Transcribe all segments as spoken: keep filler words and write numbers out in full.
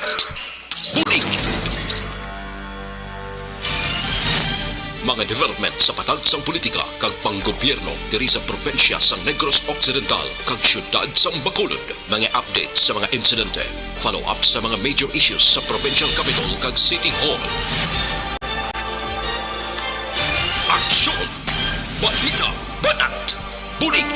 Bulig! Mga development sa patag sang politika kag panggobyerno diri sa probinsya sang Negros Occidental kag siyudad sang Bacolod. Mga update sa mga insidente, follow-up sa mga major issues sa provincial capital kag city hall. Aksyon! Balita! Banat! Bulig!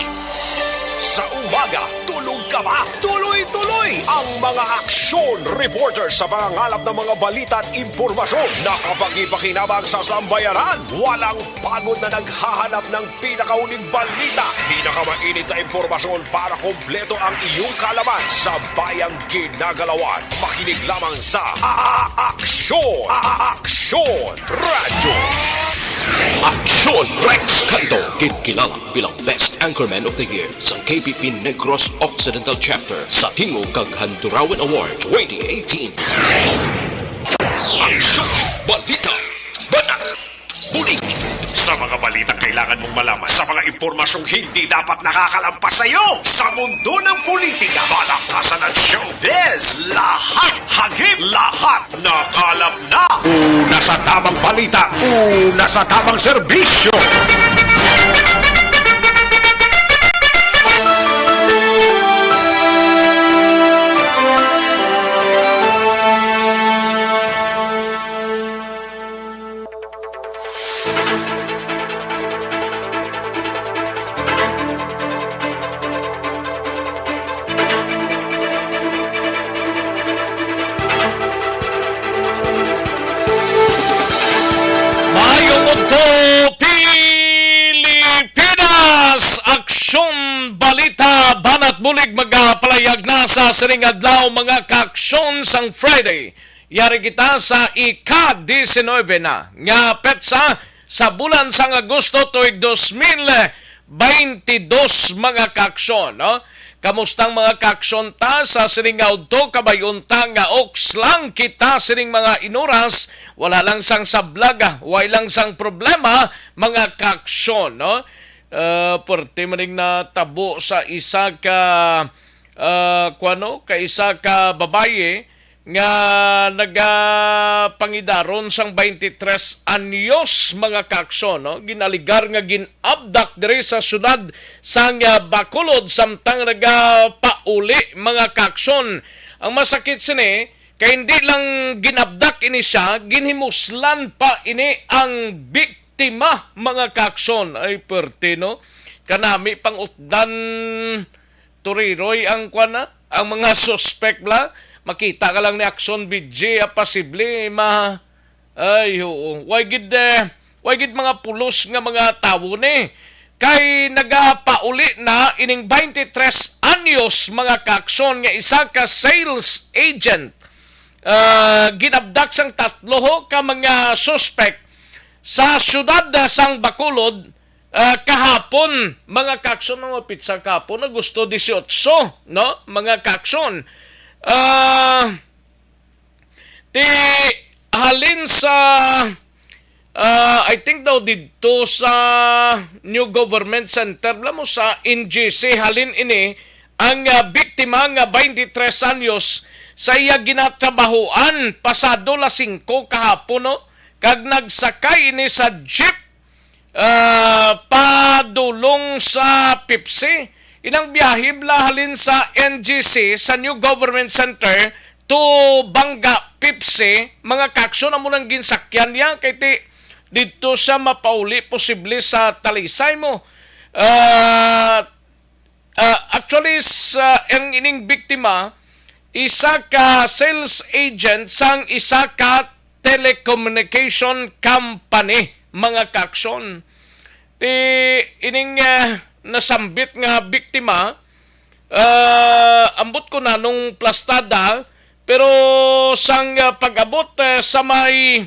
Sa umaga, tulog ka ba? Tuloy-tuloy ang mga aksyon reporter sa pangangalap ng mga balita at impormasyon na kapakipakinabang sa sambayanan. Walang pagod na naghahanap ng pinakauling balita, pinakamainit na impormasyon para kompleto ang iyong kaalaman sa bayang ginagalawan. Makinig lamang sa A-, A-, Aksyon! A-, A-, Aksyon! Radyo. Aksyon Rex Canto, ginkilala bilang Best Anchorman of the Year sa K P P Negros Occidental Chapter sa Tingog kag Handurawan Award twenty eighteen. Aksyon! Balita! Banat! Bulig! Sa mga balitang kailangan mong malaman, sa mga impormasyong hindi dapat nakakalampas sa iyo, sa mundo ng politika, palakasan at showbiz, lahat, hagip, lahat, nakalap na. Una sa tamang balita, una sa tamang serbisyo. Maayong udto, Pilipinas! Aksyon, balita, banat, bulig, magapalayag na sa sining adlaw, mga kaaksyon, sang Friday. Yari kita sa ika-diecinuebe na nga petsa sa bulan sang Agosto tuig dos mil baintidos, mga kaaksyon, no? Kamusta ang mga kaaksyon ta sa sining nga udto? Kabay-on ta nga oks lang kita sining mga inuras, wala lang sang sablag, ah, way lang sang problema, mga kaaksyon, no? Ah, puwerte man ning natabo sa isa ka, ah, kuwano, ka isa ka babayi nga nagapangidaron sang twenty-three anyos, mga kaaksyon, no? Ginaligar nga gin-abduct diri sa siyudad sang, ah, Bacolod samtang nagapauli, mga kaaksyon. Ang masakit sini kay hindi lang gin-abduct ini siya, ginhimuslan pa ini ang biktima, mga kaaksyon. Ay, puwerte, no? Kanami pang utdan turiroy ang kwan na, ang mga suspek bala. Makita ka lang ni aksyon, B J, ah, posible ma-, ay, oo. Way gid, eh, way gid mga pulos nga mga tawo ni. Kay nagapauli na ining twenty-three anyos, mga kaaksyon, nga isa ka sales agent, ah, ginabdak sang tatlo ho ka mga suspek sa siyudad, ah, sang Bacolod, ah, kahapon, mga kaaksyon, mga petsa kahapon, Agosto dieciocho, no? Mga kaaksyon. Ah, ti halin sa, ah, I think daw didto sa New Government Center, bala mo sa N G C, halin ini ang, ah, biktima nga twenty-three anyos sa iya ginatrabahoan pasado las singko kahapon, no? Kag nagsakay ini sa jeep ah, padulong sa Pepsi. Inang biyahe bala halin sa N G C sa New Government Center to Banga, Pepsi, mga kaaksyon, amo nang ginsakyan niya kay ti didto siya mapauli posible sa Talisay mo. Ah, Ah, actually, sa, ang ining biktima, isa ka sales agent sang isa ka telecommunication company, mga kaaksyon. Ti ining, ah, nasambit nga biktima, ah, ambot ko na nung plastada, pero sang, ah, pag-abot, ah, sa may,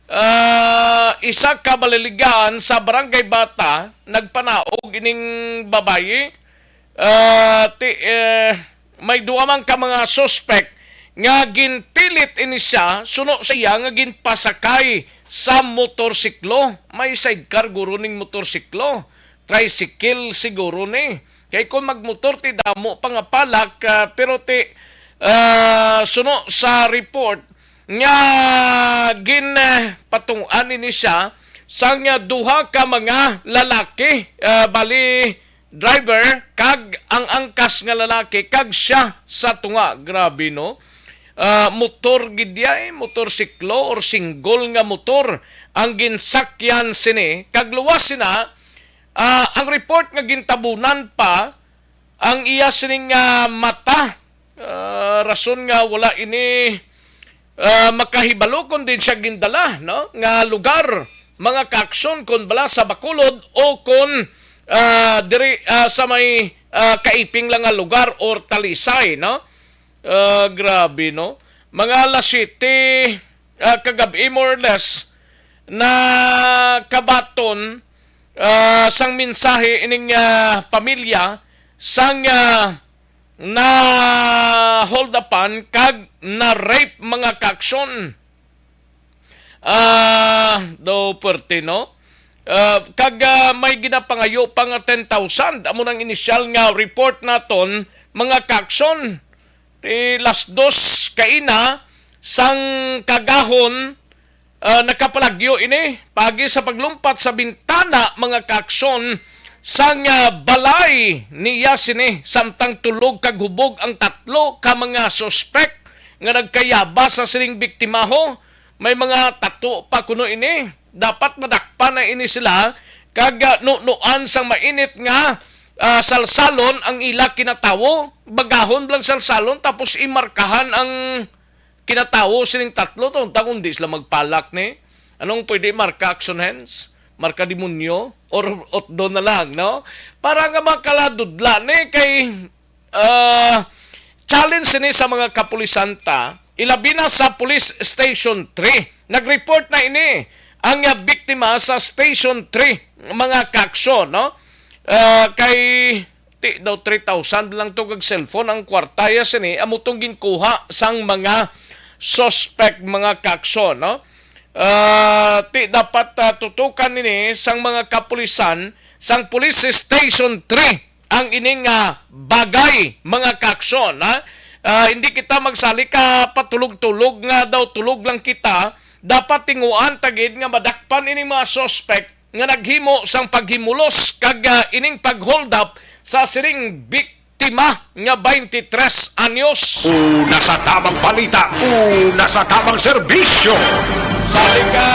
ah, isa ka baliligan sa Barangay Bata, nagpanaog ining babayi. Ah, ti-, eh, may duha man ka mga suspek nga ginpilit ini siya, suno sa iya nga ginpasakay sa motorsiklo. May sidecar guro ning motorsiklo. Tricycle siguro ni. Kay kung magmotor, ti damo pa nga palak, ah, pero ti, Ah, suno sa report nga gin, eh, patunguan ini siya sang, ah, duha ka mga lalaki, ah, bali driver kag ang angkas nga lalaki kag siya sa tunga. Grabe, no? Ah, motor gid ya, eh, motorsiklo or single nga motor ang ginsakyan sini. Kag luwas sina, ah, ang report nga gintabunan pa ang iya sining, ah, mata. Ah, rason nga wala ini, ah, makahibalo kon diin siya gindala, no, nga lugar, mga kaaksyon, kon bala sa Bacolod o kon, ah, diri, ah, sa may, ah, kaiping lang nga lugar or Talisay, no? Ah, grabe, no? Mga alas siyete, ah, kagab-i, more or less, na kabaton, ah, sang mensahe ining, ah, pamilya sang, ah, na hold upan kag na rape, mga kaaksyon. Ah, daw perte, no? Ah, kag, ah, may ginapangayo pa nga ten thousand. Amo nang inisyal nga report naton, mga kaaksyon. Ti las dos kaina sang kagahon, ah, nakapalagyo ini pagi sa paglumpat sa bintana, mga kaaksyon, sang, ah, balay niya sini, samtang tulog kag hubog ang tatlo ka mga suspek nga nagkayaba sa sining biktimaho. May mga tato pa kuno ini. Dapat madakpan na ini sila kag, ah, nunuan sang mainit nga, ah, salsalon ang ila kinatawo. Bagahon lang salsalon tapos imarkahan ang kinatawo sining tatlo to. Unta kung di sila magpalak ni, anong pwede marka, action hands? Marka demonyo? Or otdo na lang, no? Para nga makaladudla ni kay, ah, challenge ini sa mga kapulisan ta, ilabi na sa Police Station three. Nag-report na ini ang, ah, biktima sa Station three, mga kaaksyon, no? Ah, kay ti daw three thousand lang to kag cellphone ang kwarta ya sini, amo tong ginkuha sang mga suspect, mga kaaksyon, no? Ah, ti dapat, ah, tutukan nini sang mga kapulisan sang Police Station three ang ining, ah, bagay, mga kaaksyon, ha? Ah, hindi kita magsali ka patulog-tulog nga daw tulog lang kita. Dapat tinguan ta gid nga madakpan ining mga suspect nga naghimo sang paghimulos kag, ah, ining pag-hold up sa sining biktima nga twenty-three anyos. Una sa tamang balita, una sa tamang serbisyo. Sa ka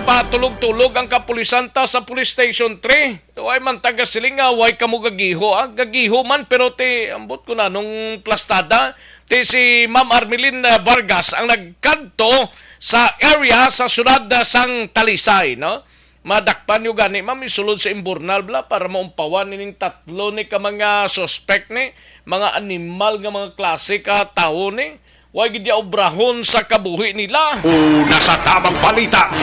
patulog-tulog ang kapulisan ta sa Police Station three. Way man taga siling nga way kamo gagiho, ah. Gagiho man, pero ti, ambot ko na nung plastada. Ti si Ma'am Armelin, ah, Vargas ang nagkadto sa area sa siyudad, ah, sang Talisay, no? Madakpan nyo gani, ma'am, isulod sa imburnal, bla, para maumpawan nining tatlo ni ka mga suspect ni, mga animal nga mga klase ka tawo ni. Way gid ya obrahon sa kabuhi nila. Una sa tamang balita,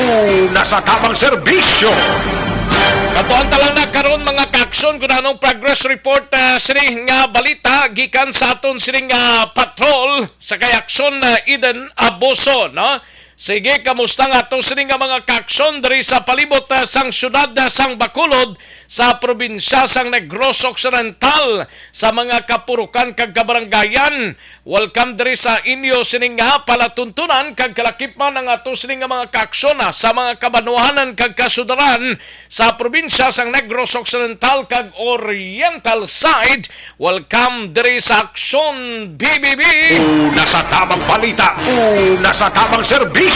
una sa tamang serbisyo. Katuan ta lang na karon, mga kaaksyon, kung anong progress report, ah, sini nga balita gikan sa aton sini nga patrol sa kay aksyon, ah, Eden Abuso, no? Sige, kamusta nga ato sini nga mga kaaksyon diri sa palibot, ah, sang siyudad, ah, sang Bacolod, sa probinsya sang Negros Occidental, sa mga kapurukan kag kabaranggayan? Welcome diri sa inyo sini nga palatuntunan kag kalakip man ang ato sini nga mga kaaksyon, ah, sa mga kabanwahanan kag kasudaran sa probinsya sang Negros Occidental kag Oriental side. Welcome diri sa Aksyon B B B. Una sa tamang balita, una sa tamang serbisyo.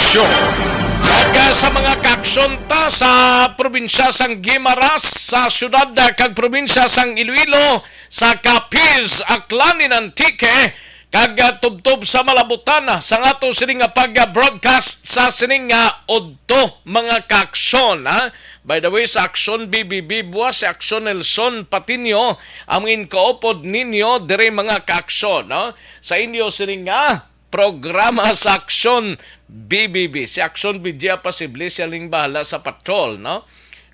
Kag, ah, sa mga kaaksyon ta sa probinsya sang Guimaras, sa siyudad, ah, kag probinsya sang Iloilo, sa Capiz, Aklan, in Antique, kag, ah, tubtob sa Malabutan, ah, sa ato sini nga pag-broadcast sa sini nga udto, mga kaaksyon, ha? By the way, sa Aksyon B B B, buwas si Aksyon Nelson Patiño ang inkaupod ninyo diri, mga kaaksyon, no? Sa inyo sini nga programa sa Aksyon B B B. Si Aksyon B G ang posible siya ling bahala sa patrol, no?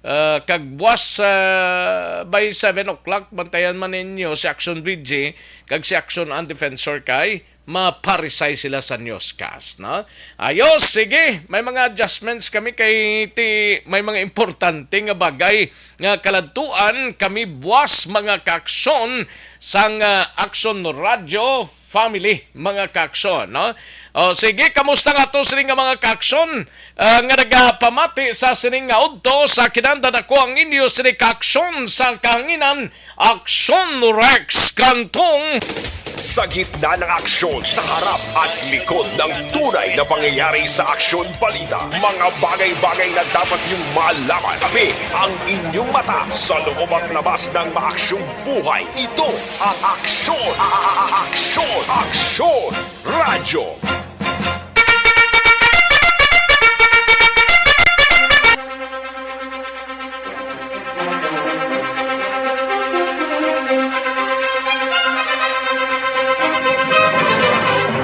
Ah, kag buwas, ah, by seven o'clock, bantayan man ninyo si Aksyon B G kag si Aksyon ang defensor kay maparisay sila sa newscast, no? Ayos, sige, may mga adjustments kami kay ti, may mga importante nga bagay nga kaladtuan kami buwas, mga kaaksyon sang, ah, Aksyon Radio family, mga kaaksyon, no? O, sige, kamusta nga to sini nga mga kaaksyon, ah, nga nagapamati sa sining nga udto? Sa kinanda nako ang inyo sini kaaksyon sa kahanginan, Aksyon Rex Cantong. Sa gitna ng aksyon, sa harap at likod ng tunay na pangyayari sa Aksyon Balita, mga bagay-bagay na dapat niyong malaman. Kami ang inyong mata sa loob at labas ng maaksyong buhay. Ito ang Aksyon, a-, a-, a-, Aksyon, Aksyon Radyo.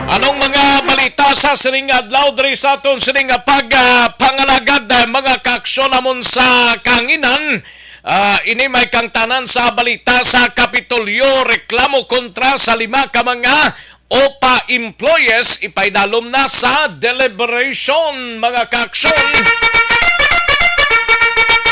Anong mga balita sa sining adlaw diri sa aton sining nga pag, ah, pangalagad, ah, mga kaaksyon namon sa kahanginan? Ah, ini may kangtanan sa balita sa Kapitolyo, reklamo kontra sa lima ka mga OPA employees ipaidalom na sa deliberation, mga kaaksyon.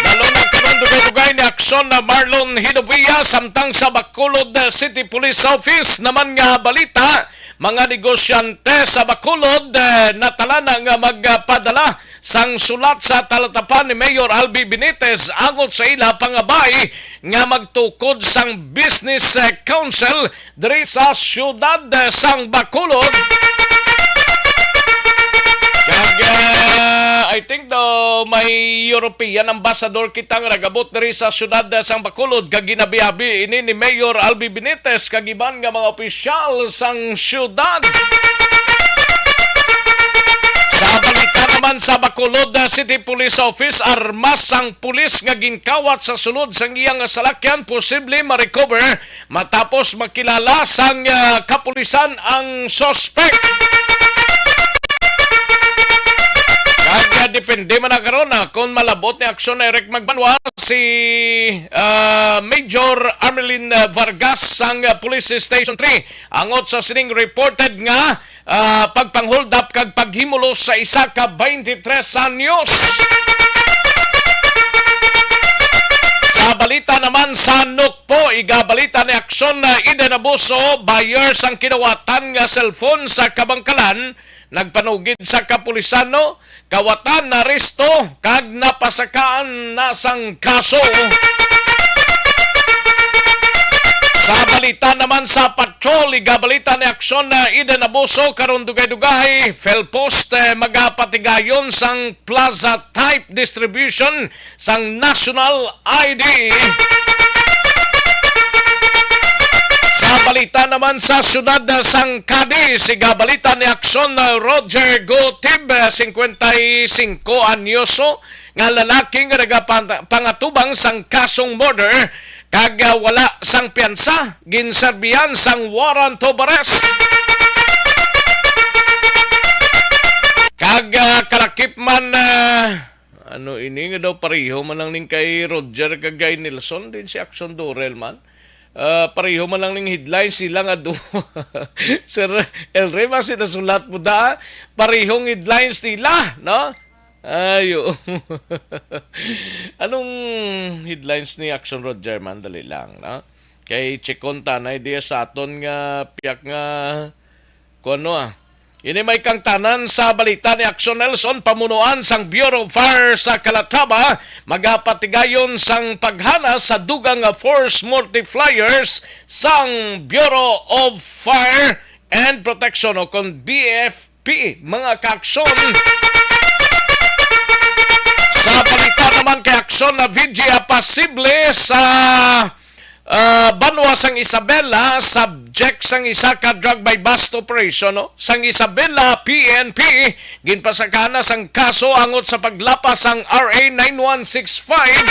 Dalo na karon dugay-dugay ni aksyon na Marlon Hinovia samtang sa Bacolod City Police Office naman nga balita, mga negosyante sa Bacolod, eh, natalana nga magpadala sang sulat sa talatapan ni Mayor Albi Benitez angot sa ila pangabay nga magtukod sang Business, eh, Council diri sa siyudad, eh, sang Bacolod. Kag, eh, I think daw may European ambassador kita nga nagabot diri sa siyudad, eh, sang Bacolod, kag ginabiabi ini ni Mayor Albi Benitez kag iban nga mga opisyal sang siyudad. Sa balita naman sa Bacolod, eh, City Police Office, armas sang pulis nga ginkawat sa sulod sang iya nga salakyan posible ma-recover matapos makilala sang, ah, kapulisan ang suspect. Kag, ah, depende man na karon, ah, kung malabot ni aksyon ni Eric Magbanwa, si, ah, Major Armelin, ah, Vargas sang, ah, Police Station three angot sa sining reported nga ah, pagpang-hold up kag paghimulos sa isa ka twenty-three anyos. Sa balita naman sa Nukpo, igabalita ni Aksyon na Eden Abuso, buyer sang kinawatan nga cellphone sa Kabangkalan, nagpanugid sa kapulisan, no? Kawatan, naaresto kag napasakaan na sang kaso. Sa balita naman sa patrol, igabalita ni Aksyon na Eden Abuso karon dugay-dugay, Felpost, eh, magapatigayon sang plaza type distribution sang national I D. Sa balita naman sa siyudad, eh, sang Cadiz, igabalita ni Aksyon, eh, Roger Gutib, eh, singkwenta y singko anyoso nga lalaki nga nagapan-, pangatubang sang kasong murder kag, ah, wala sang piyansa, ginserbihan sang warrant of arrest. Kag, ah, kalakip man, ah, ano ini nga daw pareho man lang ning kay Roger kag kay Nelson din si Action Durrell man. Ah, pareho man lang ning headlines sila nga do. Sir El Rey, basi nasulat mo da, parehong headlines nila, no? Ayo. Anong headlines ni Action Roger man? Dali lang, no? Kay Chikon Tanay diya sa aton nga piyak nga kuno, ah. Ini may kangtanan sa balita ni Action Nelson, pamunuan sang Bureau of Fire sa Calatrava, magapatigayon sang paghana sa dugang nga force multipliers sang Bureau of Fire and Protection o kon B F P, mga kaaksyon. Sa balita naman kay aksyon na V G A pasible sa, ah, banwa sang Isabela, subject sang isa ka drug buy-bust operation, no? Sang Isabela P N P, ginpasakana sang kaso angot sa paglapas sang R A nine one six five.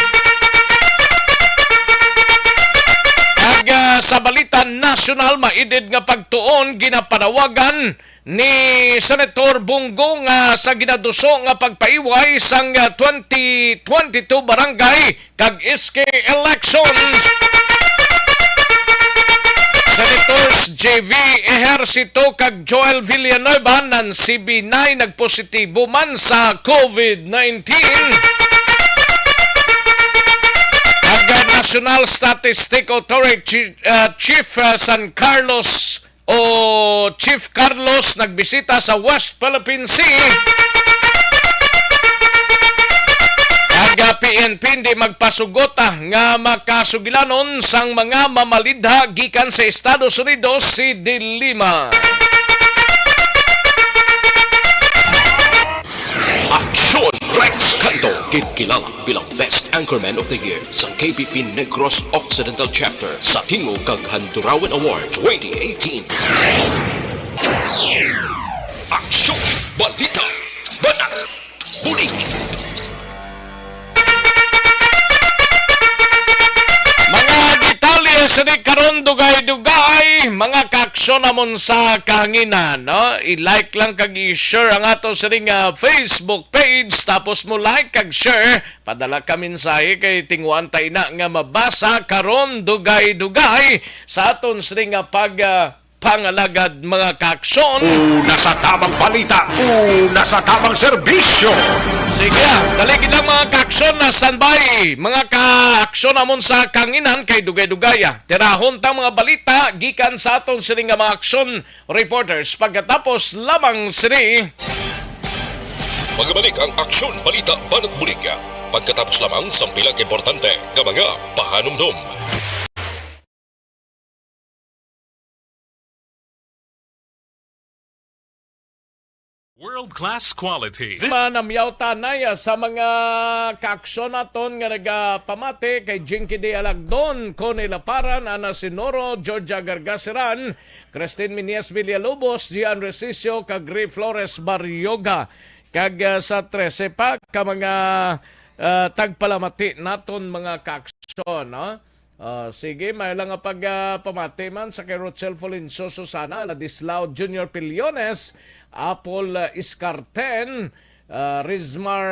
Kag, ah, sa balita nasyonal, maidid nga pagtuon ginapanawagan ni Senator Bong Go nga sa ginaduso nga pagpaiway sang, ah, twenty twenty-two barangay kag S K elections. Sa Senators J V Ejercito kag Joel Villanueva, nan C B nine, nagpositibo man sa COVID nineteen. Ang National Statistic Authority, uh, Chief, uh, San Carlos o Chief Carlos nagbisita sa West Philippine Sea. Ang P N P hindi magpasugot, ah, nga makasugilanon sang mga mamalidha gikan sa Estados Unidos si De Lima. Aksyon Rex Kanto, gid kilala bilang Best Anchorman of the Year sa K B P Negros Occidental Chapter sa Tingog kag Handurawan Award twenty eighteen. Aksyon! Balita! Banat! Bulig! Mga detalye sa di karon, dugay-dugay, mga kaaksyon namon sa kahanginan, no? I-like lang kag i-share ang ato sa ring, ah, Facebook page, tapos mo like kag share, padala ka mensahe kay tinguan ta ina nga mabasa karon, dugay-dugay sa aton sa ring, ah, pag, ah, pangalagad, mga kaaksyon. Una sa tamang balita, una sa tamang serbisyo. Sige, ah, dali gid lang, mga kaaksyon, na standby. Mga kaaksyon namon sa kahanginan kay dugay-dugay, ah. Tirahon ta mga balita gikan sa aton sini nga mga aksyon reporters pagkatapos lamang sini. Magbalik ang Aksyon Balita Banat Bulig pagkatapos lamang sang pila ka importante nga mga pahanumdom. World-class quality. Manamyaw tanay sa mga kaaksyon naton nga nagapamati kay Jinky D. Alagdon, Connie Laparan, Ana Sinoro, Georgia Gargasiran, Christine Minias Villalobos, Gian Resicio, kag Ray Flores Barrioga. Kag, ah, sa trese pa ka mga, ah, tagpalamati naton mga kaaksyon, no? Ah, sige, may lang nga pag, ah, pamati man sa kay Rochelle Folencio, Susana Ladislao, Junior Pillones, Apple, ah, Iscarten, ah, Rizmar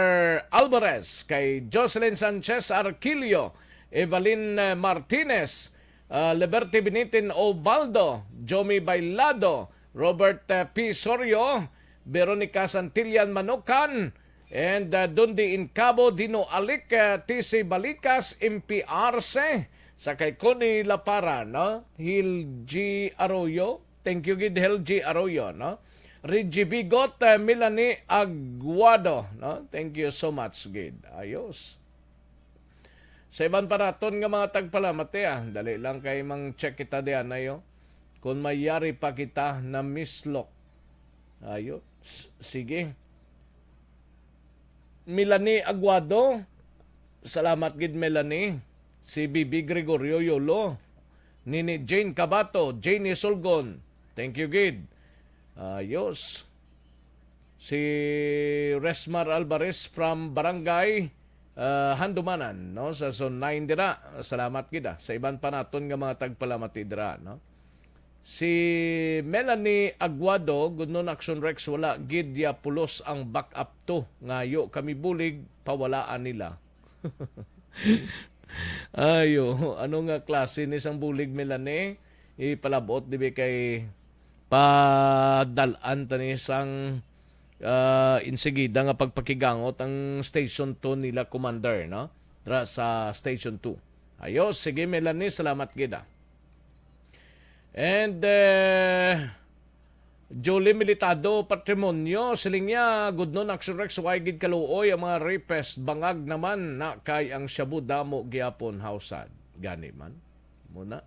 Alvarez, kay Jocelyn Sanchez Arquillo, Evelyn, ah, Martinez, ah, Liberty Binitin Obaldo, Jomi Bailado, Robert, ah, P. Sorio, Veronica Santillan Manukan, and, ah, Dundi Incabo, Dino Alic, ah, T C Balicas, M P Arce, sa kay Connie Lapara, no? Hil G Arroyo. Thank you gid, Hil G Arroyo, no? Reggie Bigot, ah, Melanie Aguado, no? Thank you so much gid. Ayos. Sa iban pa naton nga mga tagpalamati, ah, dali lang kay mang-check kita diyan, ayo. Kung may yari pa kita na mislok. Ayo. S-, sige. Melanie Aguado, salamat gid, Melanie. Si Bibi Gregorio Yolo, Nini Jane Cabato, Janie Sulgon, thank you gid. Ayos. Si Resmar Alvarez from Barangay, ah, Handumanan, no, sa Zone nine dira. Salamat gid, ah, sa iban pa naton nga mga tagpalamati dira, no. Si Melanie Aguado, "Good noon, Action Rex, wala gid ya pulos ang backup to. Ngayo kami bulig, pawalaan nila." Ayo, ano nga klase ni sang bulig, Melanie? Ipalabot dibi kay padal-an ta ni sang, ah, insigida nga pagpakigangot ang Station two nila, Commander, no? Dira sa Station two. Ayo, sige, Melanie, salamat gid, ah. And, eh, Julie Militado Patrimonio, siling niya, "Good noon, Action Rex, why gid kaluoy ang mga rapist? Bangag naman na kay ang shabu damo gyapon." How sad. Gani man. Muna.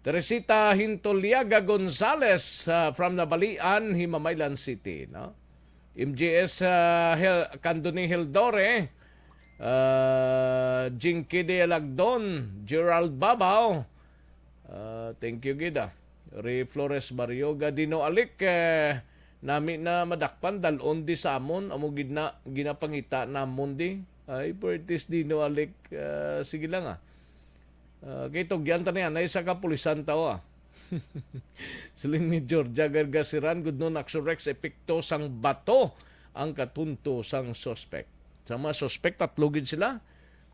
Teresita Hintoliaga Gonzalez, ah, from Nabalian, Himamaylan City, no? M G S, ah, Hel-, Candoni Hildore, ah, Jinky de Lagdon, Gerald Babao, ah, thank you gid, ah. Ray Flores Barrioga, Dino Alic, eh, nami na madakpan, dalon di sa amon, amo gid na ginapangita namon di. Ay, Bertis Dino Alic, ah, sige lang, ah. Ah, kay tugyan ta niya, na isa ka pulisan tao, ah. Siling ni Georgia Gargasiran, "Good noon, Action Rex, epekto sang bato ang katunto sang suspect." Sa mga suspect, tatlo gid sila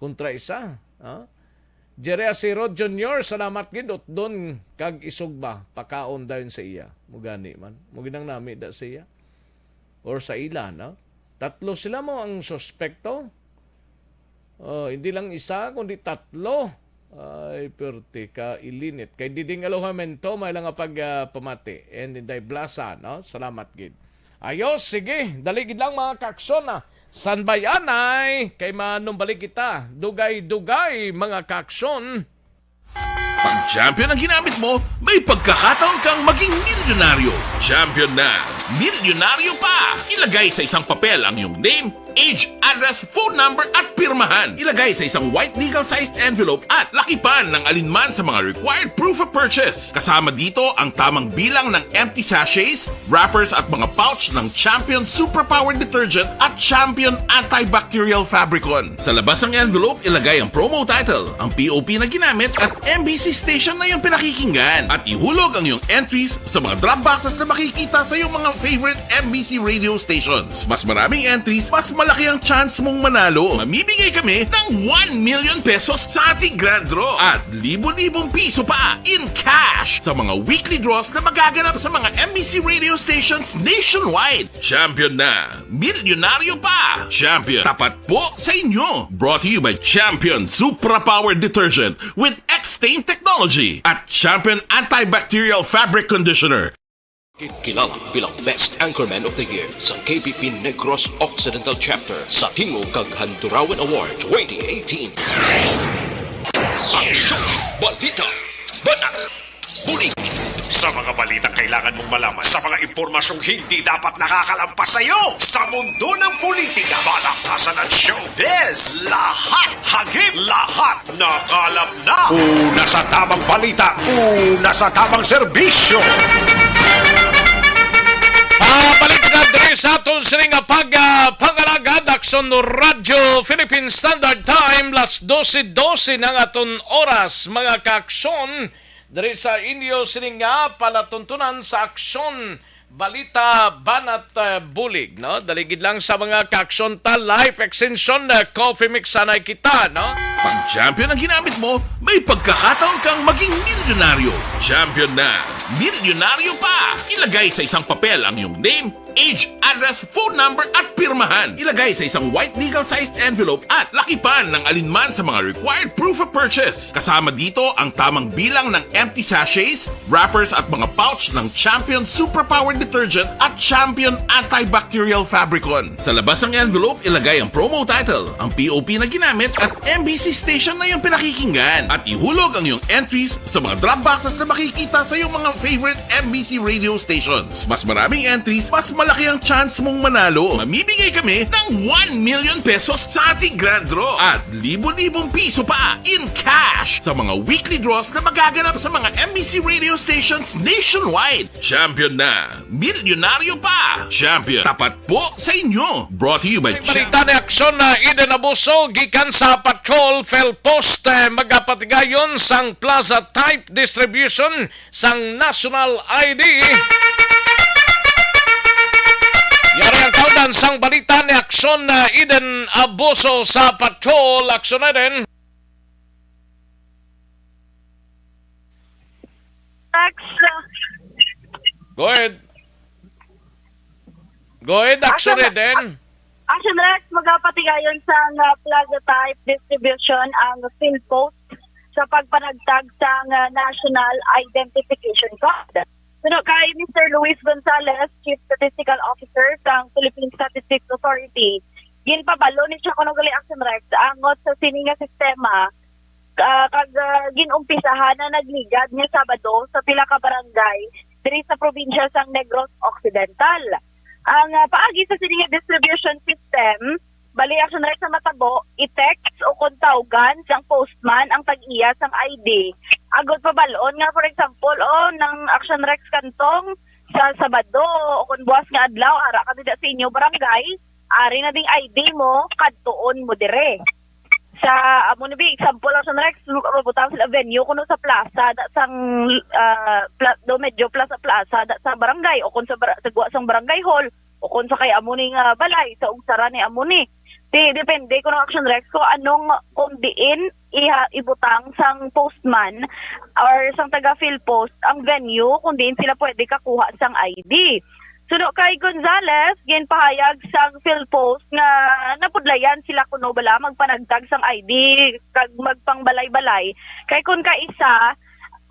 kontra isa, ah. Jerry Asiro Junior, salamat gid, utdon kag isugba, pakaon dayon sa iya. Mugani man. Muginang nami da sa iya. Or sa ila, no? Tatlo sila mo ang suspekto. Oh, hindi lang isa, kundi tatlo. Ay, perti ka, ilinit. Kay Diding Alojamento, may lang nga pag, ah, pamati. And Inday Blasa, no? Salamat gid. Ayos, sige. Dali gid lang, mga kaaksyon, ah. San bay anay? Kay manumbalik kita. Dugay-dugay, mga kaaksyon. Pag champion ang ginamit mo, may pagkakataon kang maging milyonaryo. Champion na, milyonaryo pa! Ilagay sa isang papel ang iyong name, age, address, phone number, at pirmahan. Ilagay sa isang white legal-sized envelope at lakipan ng alinman sa mga required proof of purchase. Kasama dito ang tamang bilang ng empty sachets, wrappers, at mga pouch ng Champion Superpower Detergent at Champion Antibacterial Fabricon. Sa labas ng envelope, ilagay ang promo title, ang P O P na ginamit, at M B C station na iyong pinakikinggan. At ihulog ang iyong entries sa mga drop boxes na makikita sa iyong mga favorite M B C radio stations. Mas maraming entries, mas malaki ang chance mong manalo. Mamimigay kami ng one million pesos sa ating grand draw at libo-libong piso pa in cash sa mga weekly draws na magaganap sa mga M B C radio stations nationwide. Champion na! Milyonaryo pa! Champion, tapat po sa inyo! Brought to you by Champion Supra Power Detergent with X-Stain Technology at Champion Antibacterial Fabric Conditioner. Kilala bilang Best Anchorman of the Year sa K P P Negros Occidental Chapter sa Tingog kag Handurawan Award twenty eighteen. Aksyon! Balita! Banat! Bulig! Sa mga balitang kailangan mong malaman, sa mga impormasyong hindi dapat nakakalampas sa iyo, sa mundo ng politika, balaktasan at showbiz, lahat hagip, lahat nakalap na. Una sa tamang balita, una sa tamang serbisyo. Ah, balik na diri sa aton sini nga pag, ah, pangalagad, Aksyon Radyo Philippine Standard Time, las dose dose na ang aton oras, mga kaaksyon. Diri sa inyo sini nga palatuntunan sa Aksyon Balita Banat, eh, Bulig, no? Dali gid lang sa mga kaaksyon ta, Life Extension, eh, Coffee Mix sanay kita, no? Pag champion ang ginamit mo, may pagkakataon kang maging milyonaryo. Champion na, milyonaryo pa! Ilagay sa isang papel ang iyong name, age, address, phone number, at pirmahan. Ilagay sa isang white legal-sized envelope at lakipan ng alinman sa mga required proof of purchase. Kasama dito ang tamang bilang ng empty sachets, wrappers, at mga pouch ng Champion Superpower Detergent at Champion Antibacterial Fabricon. Sa labas ng envelope, ilagay ang promo title, ang P O P na ginamit, at M B C station na iyong pinakikinggan. At ihulog ang iyong entries sa mga drop boxes na makikita sa iyong mga favorite M B C radio stations. Mas maraming entries, mas malaki ang chance mong manalo. Mamimigay kami ng one million pesos sa ating grand draw at libo-libong piso pa in cash sa mga weekly draws na magaganap sa mga M B C radio stations nationwide. Champion na! Milyonaryo pa! Champion, tapat po sa inyo! Brought to you by Champion. Balita ni Aksyon na Eden Abuso gikan sa Patrol Felpost, eh, magapatigayon sang Plaza Type Distribution sang National I D. Yari ang tawdan sang balita ni Aksyon na Eden Abuso sa Patrol. Aksyon Eden. Tax, uh, Go ahead. Go ahead, Action Action Eden. Action Rex, magapatigayon sa, uh, Plaza Type Distribution ang Philpost sa pagpanagtag sang, uh, National Identification Card. Suno kay Mister Luis Gonzalez, Chief Statistical Officer sang Philippine Statistics Authority, ginpabalo ni siya kuno gali, Action Rex, angot sa sini nga sistema, ah, kag, ah, gin-umpisahan na nagligad nga Sabado sa pila ka barangay diri sa probinsya sang Negros Occidental. Ang, ah, paagi sa sini nga distribution system, bali, Action Rex, sa matabo, i-text o kon tawgan sang postman ang tag-iya sang I D. Agod pabal-on nga, for example, oh, nang Action Rex kantong sa Sabado o kon buwas nga adlaw, ara ka dida sa inyo barangay, ari na ding I D mo, kadtuon mo dire. Sa, amo ni bi, example lang sa Rex, mabutang sila venue kuno sa plaza, da sang, ah, pla-, do medyo plaza-plaza, da sa barangay, o kung sa bar-, sa guwa sang barangay hall, o kung sa kay amo ni nga balay, sa ugsara ni amo ni. Di, depende kuno, Action Rex, kung anong, kung diin iha, ibutang sang postman or sang taga PhilPost ang venue kung diin sila pwede kakuha sang I D. Suno kay Gonzales, ginpahayag sang PhilPost nga nabudlayan sila kuno bala magpanagtag sang I D kag magpangbalay-balay. Kay kung kaisa,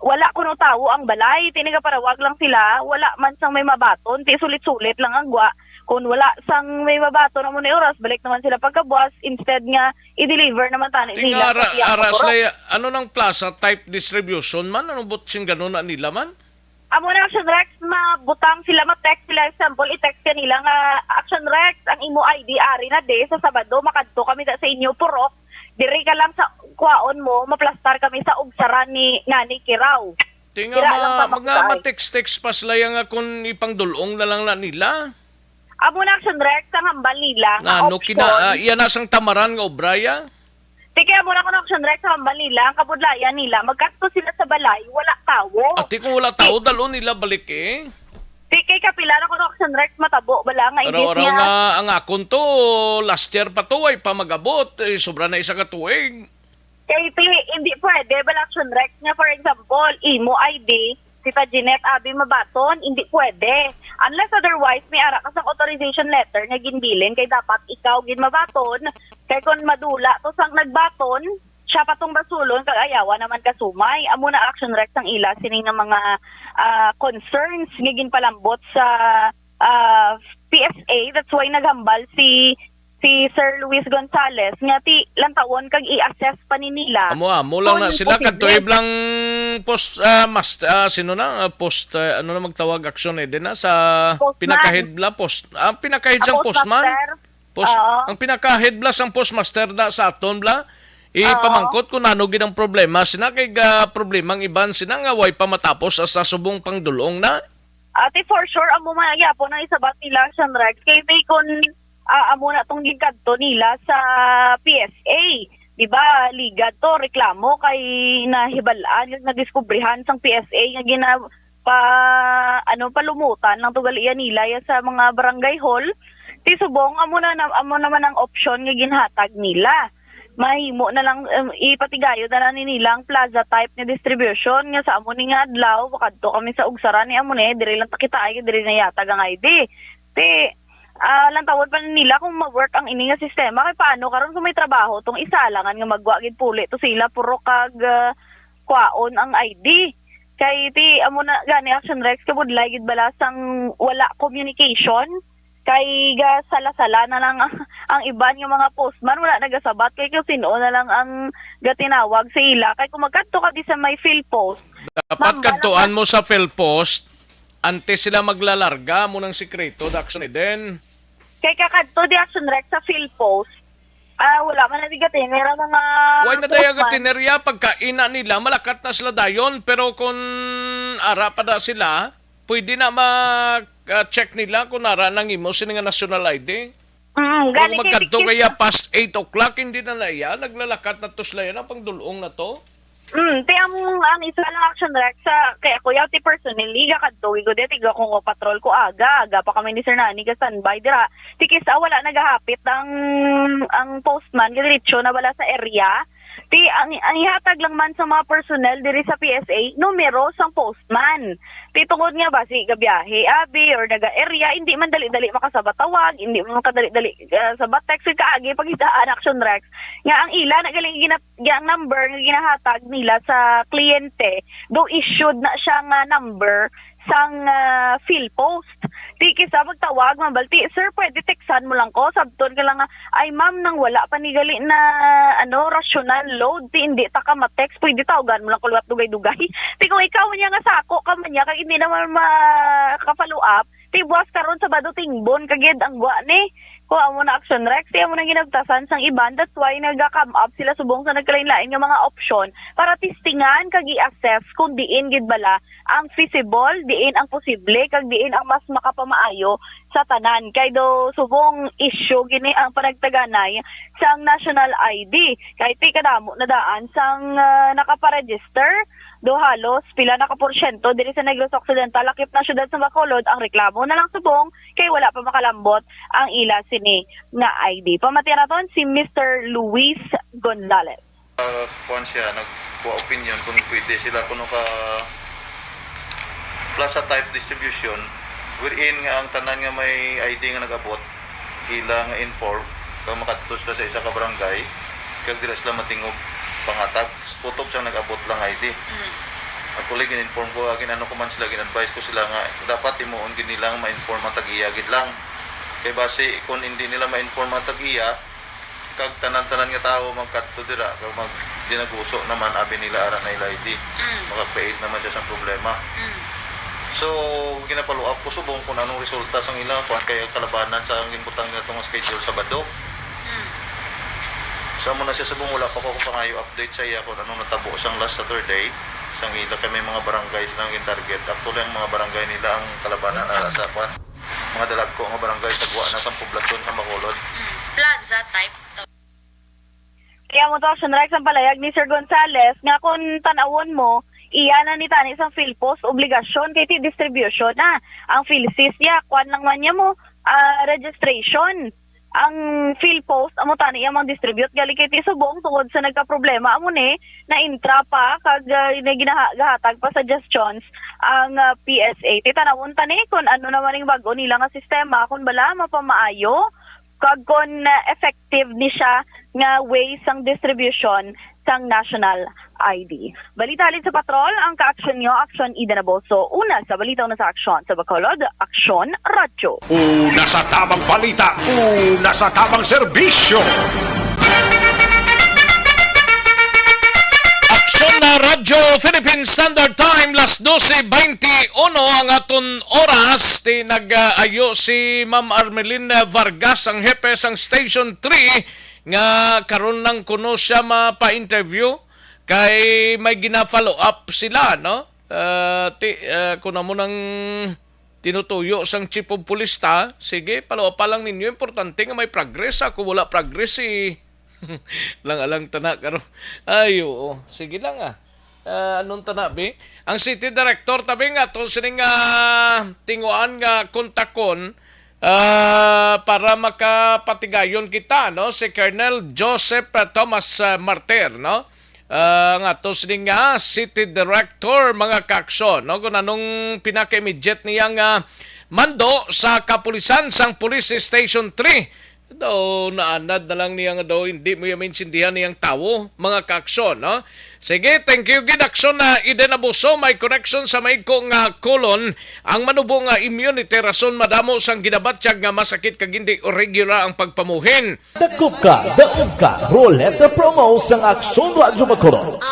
wala kuno tawo ang balay, ti nagaparawag lang sila, wala man sang may mabaton, ti sulit-sulit lang ang gwa. Kung wala sang may mabaton, amo ni oras, balik naman sila pagkabuas, instead nga i-deliver naman tani Ting nila ara, sa iya ara puro. Sila, ano nang plaza type distribution man? Anong butsing ganun na nila man? Amo na, Action Rex, mabutang sila, ma-text sila, example, i-text ka nila nga, "Action Rex, ang imo I D ari na de, sa Sabado, makadto kami da sa inyo, purok, diri ka lang sa kuwaon mo, maplastar kami sa ugsaran ni Nani Kiraw." Tinga Dira lang ma, pa mga makutay. Matext-text pa sila yang nga kung ipangdulong na lang na nila. Amo na, Action Rex, ang hambal nila nga Ano option. Kina, ah, iya na sang tamaran nga obra, ya? Ti kay amo na kuno, Action Rex, ang hambal nila, ang kabudlayan nila, magkadto sila sa balay, wala tawo. Ati kung wala tawo, dalo nila balik eh. Ti kay kapila na kuno, Action Rex, matabo bala nga imbis Araw-araw nga nga ang akon to, last year pa to, ay pa mag-abot, eh, sobra na isa ka tuig. Kay ti, hindi pwede bala, Action Rex, nga, for example, imo I D, Tita Jeanette, abi mabaton, hindi pwede. Unless otherwise, may ara ka sang authorization letter nga ginbilin kay dapat ikaw gid mabaton. Kay kon madula to sang nagbaton, siya pa tong basulon kag ayawa naman kasumay. Amo na, Action Rex, ang ila sini nga mga, ah, concerns nga ginpalambot sa, ah, P S A. That's why naghambal si si Sir Luis Gonzales nga ti lantawon kag i-assess pa ni nila Amo, amo lang kung na sila posible. Kadto iblang post, ah, mast-, ah, sino na? Ah, post, ah, ano na magtawag, action eh, din na sa Postman. Pinakahid bla, post, ah, pinakahid sang Ah, postman. Postmaster. Post, Oo. Ang pinakahid bla sang postmaster na sa aton bla, ipamangkot kung ano gid ang problema. Sina kay ga problema ang iban sina nga way pa matapos sa subong pangdulong na. Ate, for sure, amo man ang yapon ang isabat nila, Action Rex. Kay may kon, ah, amo na tong ginkadto nila sa P S A. Di ba, ligad to, reklamo kay nahibalaan, yung nadiskubrihan sang P S A nga gina-, pa, ano, palumutan lang to galian nila ya sa mga barangay hall. Ti subong, amo na, na, amo naman ang option nga ginhatag nila. Mahimo na lang, um, ipatigayon na lang ni nila ang plaza type nga distribution nga sa amo ni nga adlaw, makadto kami sa Ugsaran ni amo ni, diri lang ta kita ay, diri na yatag ang I D. Ti, ah, lantawon pa nila kung ma-work ang ini nga sistema. Kay paano karon kung may trabaho tong isa, alangan nga magwa gid puli to sila, puro kag, ah, kwaon ang I D. Kay ti, amo na gani, Action Rex, kabudlay gid bala sang wala communication. Kay gasala-sala na lang ang, ang iban nga mga postman, wala nagasabat kay kung sino na lang ang gatinawag sa ila. Kay kung magkadto ka di sa may PhilPost, Dapat ma'am, kadtuan wala mo sa PhilPost, antes sila maglalarga mo ng sikreto, Daxon Eden. Kay kakadto di, Action Rex, sa PhilPost, ah, wala man na di gatiner ang mga Why na daya postman. Gatinerya pagkaina nila, malakat na sila dayon, pero kung ara pa da sila, pwede na mag-check nila kung ara nang imo sini nga national I D. Mm, Kung gani kay magkadto tikit kaya past eight o'clock, hindi na na iya, naglalakat na to sila yan, ang pangdulong na to. Mm, ti ang, ang isa lang, Action Rex, sa, kay ako yaw ti personally, gakadto ko dito, tiga ko nga patrol ko aga, aga pa kami ni Sir Nani ga standby dira. Ti kisa wala nagahapit ang, ang postman, diretso na bala sa area. Ti ang, ang ihatag lang man sa mga personnel diri sa P S A, numero sang postman. Ti tungod nga basi gabiyahe, abi, or naga-area, hindi man dali-dali makasabat tawag, hindi man kadali-dali, ah, sabat text, kaagi pagkitaan, Action Rex, nga ang ila na galing gina-, ang number nga ginahatag nila sa kliyente, do issued na siya nga number sang, ah, PhilPost. Ti kisa magtawag, mabalti, "Sir, pwede textan mo lang ko?" Sabton ka lang nga, "Ay, ma'am, nang wala pa ni gali na, ano, rational load, ti hindi ta ka ma-text, pwede tawagan mo lang ko liwat dugay-dugay." Ti kung ikaw niya nga sako ka man niya, kag hindi naman maka-follow up, ti buwas karon Sabado tingbon ka gid ang gwa ni. Kung amo na, Action Rex, ti amo na ginabtasan sang iban. That's why naga-come up sila subong sa nagkalain-lain nga mga option para testingan kag i-assess kung diin gid bala ang feasible, diin ang posible, kag diin ang mas makapamaayo sa tanan. Kay do subong issue gini ang panagtaganay sang national I D. Kay ti kadamo na daan sang, ah, nakaparegister, do halos pila na ka porsyento diri sa Negros Occidental, lakip na siyudad sa Bacolod, ang reklamo na lang subong kay wala pa makalambot ang ila sini nga I D. Pamatian naton si Mister Luis Gonzalez. Ah, kuwan siya, nagkuha opinion kung pwede sila kuno ka plaza type distribution, wherein nga ang tanan nga may I D nga nag-abot, ila nga inform, kag makadto sila sa isa ka barangay, kag dira sila matingog panghatag, kutob sang nag-abot lang I D. Mm. Actually, gin-inform ko, ah, gin-ano ko man sila, gin-advise ko sila nga dapat himuon gid nila nga ma-inform ang tag-iya gid lang. Kay basi, kung hindi nila ma-inform ang tag-iya, kag tanan-tanan nga tawo magkadto dira, kag mag-, dinaguso naman, abi nila, ara na ila I D. Mm. Makakreate naman siya sang problema. Mm. So, ginapaluap ko subong kung anong resulta sang ila, kuwan, kay kalabanan sa ang ginbutang nila tong schedule Sabado. Mm. So, amo na siya subong, wala pa ko pangayo update sa iya kung anong natabo sang last Saturday, sang ila kay may mga barangay silang gin-target. Actually, ang mga barangay nila ang kalabanan ara sa, kuwan, mga dalagko nga barangay sa gwa na sang poblasyon sa Bacolod. Mm. Plaza type to. Kaya mo to, Action Rex, ang palayag ni Sir Gonzales nga kung tanawon mo, iya na ni tani sang PhilPost obligasyon kay ti distribution na. Ang PhilSys niya, kwan lang man niya mo, ah, registration. Ang PhilPost, amo tani iya mang distribute gali kay ti subong tungod sa nagkaproblema amo ni na intra pa kag, ah, na ginaha-, gahatag pa suggestions ang, ah, P S A. Ti tanawon tani kung ano naman ang bag-o nila nga sistema, kung bala mapamaayo kag kon, ah, effective ni siya nga way sang distribution sang national I D. Balita halin sa patrol, ang ka-aksyon nyo, Aksyon Ida Naboso. Una sa balita, una sa aksyon sa Bacolod, Aksyon Radyo. Una sa tamang balita, una sa tamang serbisyo. Aksyon na Radyo Philippine Standard Time, las doce veintiuno ang aton oras. Ti nag-ayo si Ma'am Armelin Vargas, ang hepe sang Station three, nga karon lang kuno siya mapa-interview kay may gina-follow up sila, no? Ah, ti-, ah, kung amo nang tinutuyo sang Chief of Police ta, sige, follow up pa lang ninyo. Importante nga may progress, ha. Kung wala progress, eh, lang-alang tana karon. Ay, oo. Sige lang, ah. Ah, anong tana, bi? Ang city director, tabi nga, to sining, ah, tinguan nga kontakon, ah, para makapatigayon kita, no? Si Colonel Joseph, ah, Thomas, ah, Martir, no? Ah, nga to sining, ah, city director, mga kaaksyon, no? Kung anong pinaka-immediate niyang, ah, mando sa kapulisan sang Police Station three. Daw, naanad na lang niya nga daw, hindi mo iya maintindihan niyang tawo, mga kaaksyon, no? Sige, thank you gid, aksyon na Eden Abuso, may connection sa maigko nga colon, ang manubo nga immunity, rason madamo sang ginabatyag nga masakit kag hindi regular ang pagpamuhin. Dakop ka, daog ka, Roleta Promo sang Aksyon Radyo Bacolod.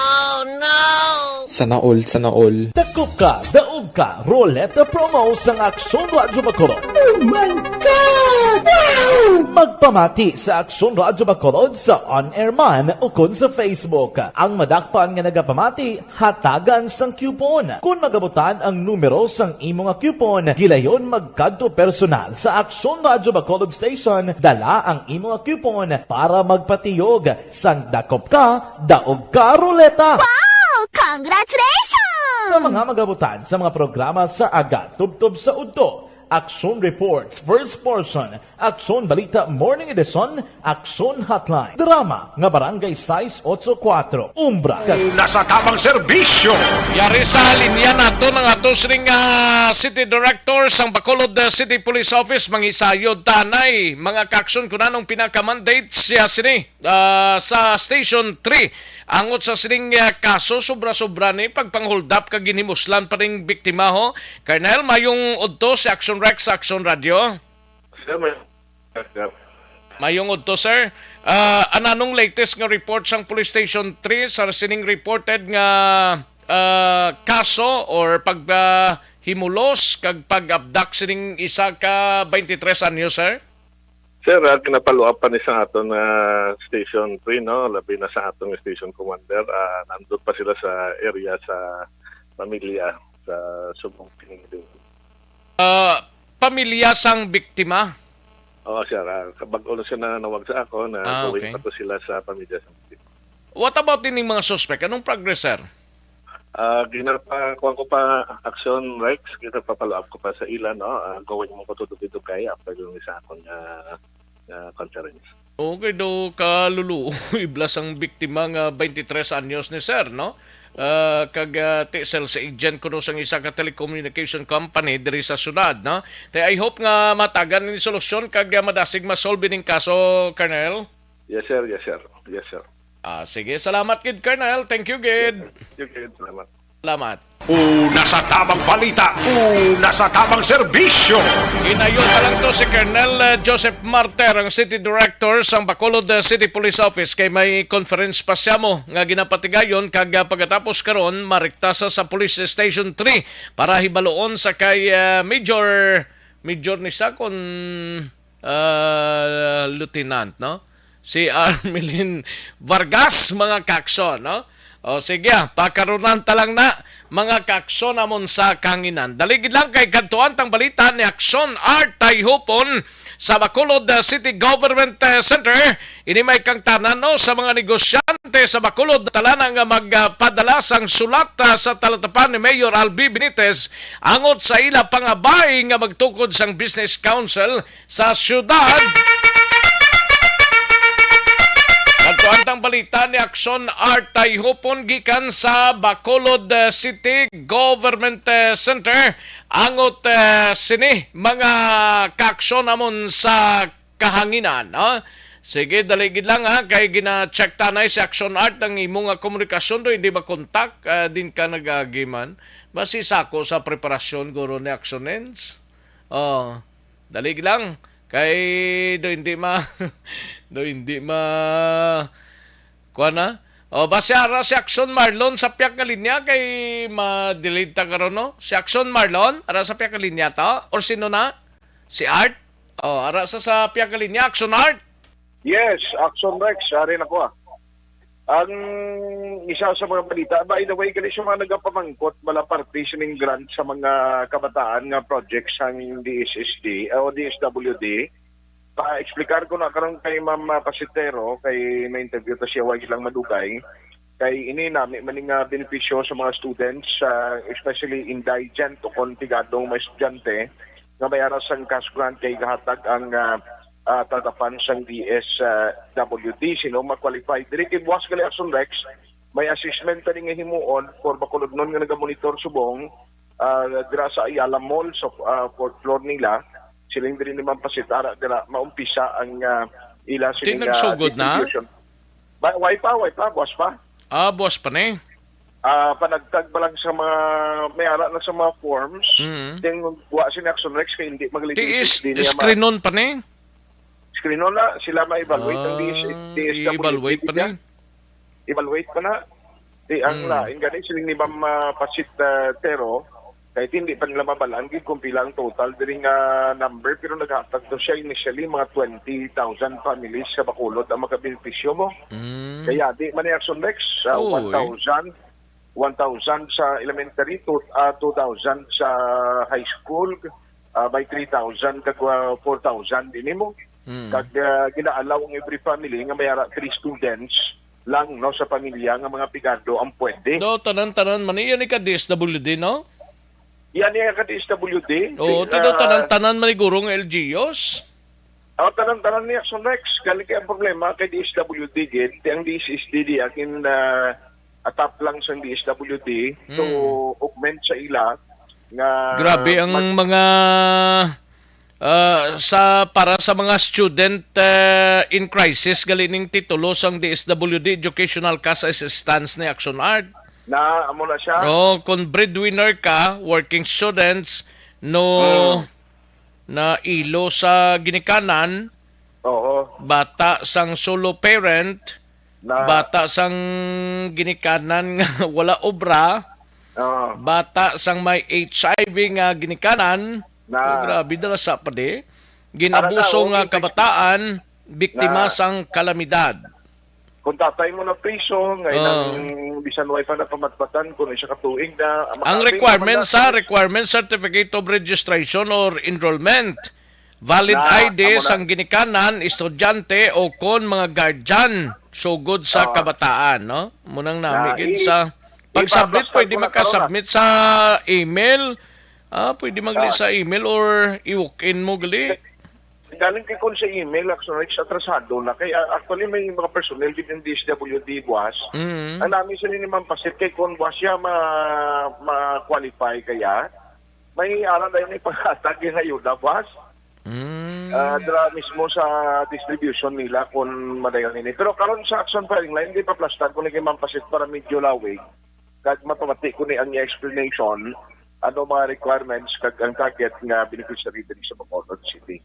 Sana all, sana all. Dakop ka, daog ka, Roleta Promo sang Aksyon Radyo Bacolod. Oh my God! Wow! Magpamati sa Aksyon Radyo Bacolod sa on-air man ukon sa Facebook. Ang madakpan nga nagapamati, hatagan sang coupon. Kon magabutan ang numero sang imo nga coupon, gilayon magkadto personal sa Aksyon Radyo Bacolod Station, dala ang imo nga coupon para magpatiyog sang Dakop Ka, Daog Ka Roleta. Wow! Congratulations! Sa mga magabutan sa mga programa sa aga tubtob sa udto, Aksyon Reports, First Portion, Aksyon Balita Morning Edition, Aksyon Hotline. Drama nga Barangay sais otso kuwatro, Umbra. Una sa tamang serbisyo. Yari sa linya nato ang ato sining, ah, City Director sang Bacolod, ah, City Police Office, mangisayod tanay, mga kaaksyon, kung anong pinaka-mandate siya sini, ah, sa Station three. Angot sa sining, ah, kaso, sobra-sobra ni pagpang-hold up kag ginhimuslan pa ning biktima, ho. Colonel, mayong udto si Action Rex sa Action Radio. Sir, may-, sir. Mayong udto, sir. Ah, ananong latest nga report sang Police Station three sa sining reported nga, ah, kaso or pag, ah, himulos kag pag-abduct sining isa ka twenty-three anyos, sir? Sir, ah, ginapaluapan ni sa aton, ah, Station three, no? Labi na sa aton station commander, ah, nandun pa sila sa area sa pamilya sa subong pinili. Ah, pamilya sang biktima? Oo, sir. Ah, kabag-o lang siya na nawag sa ako na Ah, going okay. pa to sila sa pamilya sa biktima. What about ining mga suspect? Anong progress, sir? Ah, ginapa-, kuwan ko pa, Action Rex, ginapa-follow up ko pa sa ila, no? Ah, gawin mo ko to dugay-dugay after yung isa akong, ah, ah, conference. Okay daw, kaluluoy bala sang biktima nga twenty-three anyos ni sir, no? Ah, kag, ah, ti sales agent kuno sang isa ka telecommunication company diri sa syudad, no? Te, I hope nga matagan ni solusyon kag, ah, madasig masolve ning kaso, Colonel. Yes, sir. Yes, sir. Yes, sir. Ah, sige, salamat gid, Colonel. Thank you gid. Yes, sir. Thank you gid. Salamat. Salamat. Una sa tamang balita, una sa tamang serbisyo. Inayon pa lang to si Colonel, uh, Joseph Marter, ang City Director sang Bacolod, uh, City Police Office, kay may conference pa siya mo nga ginapatigayon kag, uh, pagkatapos karon marekta sa, sa Police Station three para hibaluon sa kay, uh, Major, Major ni sa kon, uh, Lieutenant, no? Si Armelin Vargas, mga kakson, no? O sige, ah, pakarunan ta lang na, mga kakson namon sa kahanginan. Dali gid lang kay kadtuan tang balita ni Action Art Tayhupon sa Bacolod, uh, City Government, uh, Center. Ini may kangtanan, no, sa mga negosyante sa Bacolod, talana nga magpadala sang sulat, uh, sa talatapan ni Mayor Albi Benitez angot sa ila pangabay nga magtukod sang Business Council sa syudad. Kadtuan tang balita ni Action Art Tayhupon gikan sa Bacolod, uh, City Government, uh, Center. Angot, uh, sini mga kaaksyon namon sa kahanginan, no? Sige, dali gid lang, ha, kay gina-check tanay si Action Art ang imo nga komunikasyon do hindi makontak, uh, din ka nag-agi man. Basi sako sa preparasyon guro ni Action Ends. Oh. Dali lang. Kay do hindi ma do hindi ma kuan na. O, basi ara si Action Marlon sa piyak nga linya kay ma-delete ta karon, no? Si Action Marlon, ara sa piyak nga linya to? Or sino na? Si Art? O, ara sa, sa piyak nga linya, Action Art? Yes, Action Rex, ari na ko, ah. Ang isa sa mga balita, by the way, gali sa mga nagapamangkot, wala parte sining grant sa mga kabataan nga project sang D S S D o D S W D. Pa-explicar ko na karon kay Ma'am, ah, Pasitero, kay may interview ta siya, wa lang madugay. Kay ini nami man nga benepisyo sa mga students, ah, especially indigent o kon pigadong mga estudyante nga may aras sang cash grant kay gahatag ang, ah, ah, tatapan sang D S W D sino ma-qualify. Diri kay buwas gali, Action Rex, may assessment tani nga himuon for Bacolodnon nga nagamonitor subong, ah, dira sa Ayala Mall, sa, ah, fourth floor nila. Siling diri ni Ma'am Pasitara, dira maumpisa ang, ah, ila Ti sining, ah, nagsugod na? Distribution. Ba, way pa, way pa, buwas pa. Ah, buwas pa ni. Ah, panagtag pa lang sa mga, may ara na sa mga forms. Mm. Ting wa si Action Rex kay hindi magalipit, Ti is, hindi niya ma- screenon pa ni? Screenon na, sila ma-evaluate ang D S, Ah, D S W D i-evaluate pa niya. Ni? Evaluate pa na. Di ang Hmm. lain gani, siling ni Ma'am, ah, Pasit, ah, Tero, kahit hindi pa nila mabalaan gid kung pila ang total diri nga number, pero naghatag to siya initially mga twenty thousand families sa Bacolod ang makabenepisyo mo. Hmm. Kaya di man ni Action Rex, ah, Oy. one thousand, one thousand sa elementary, two, ah, two thousand sa high school, ah, by three thousand kag, ah, four thousand din mo. Hmm. Kag, ah, gina-allow ang every family nga may ara three students lang, no, sa pamilya nga mga pigado ang pwede. Do, tanan-tanan man ni, yan ni ka D S W D, no? Yan ni ka D S W D. Oo, Di, ti do, ah, tanan-tanan man ni guro nga L G Us. Oh, tanan-tanan ni Action Rex. Kali kay ang problema kay D S W D gid, ti ang D S S D di akin, ah, atap lang sa D S W D to Hmm. augment sa ila nga Grabe ang mag- mga, ah, sa, para sa mga student, ah, in crisis, gali ning titulo sang D S W D, Educational Cash Assistance ni Action Art. Na, amo na siya. Oh, kung breadwinner ka, working students, no, Hmm. na ilo sa ginikanan, Oo. bata sang solo parent, Na- bata sang ginikanan nga wala obra, Oo. bata sang may H I V nga ginikanan. Na- Oh, grabe, dala sa pa di. Ginabuso Ano na, nga okay, kabataan, biktima na- sang kalamidad. Kung tatay mo na priso, nga Ah. inang bisan way pa napamatbatan, kung isa ka tuig na, Ang makaabot requirements, naman na- ha, requirements, certificate of registration or enrollment, valid Na, I D amo na. sang ginikanan, estudyante, o kon mga guardian, sugod sa Ah. kabataan, no? Munang nami Na, gid i- sa Pag-submit, pwede makasubmit sa email. Ah, pwede man gali sa email or i-walk-in mo gali. Galing kay kon sa email, Action Rex, atrasado na. Kay, ah, actually, may mga personnel gid ng D S W D, boss. Mm. Ang namin sila ni Ma'am Pasit, kay kon, boss, siya ma-, ma-qualify kaya, may ara na yung ipanghatag yung ayuda, boss. Mm. Ah, dira mismo sa distribution nila kung madayon ini. Pero karon sa Action Firing Line, di pa plastar ko ni kay Ma'am Pasit para medyo lawig. Kag mapamati ko ni ang iya explanation, ano mga requirements kag ang target nga beneficiary diri sa Bacolod City.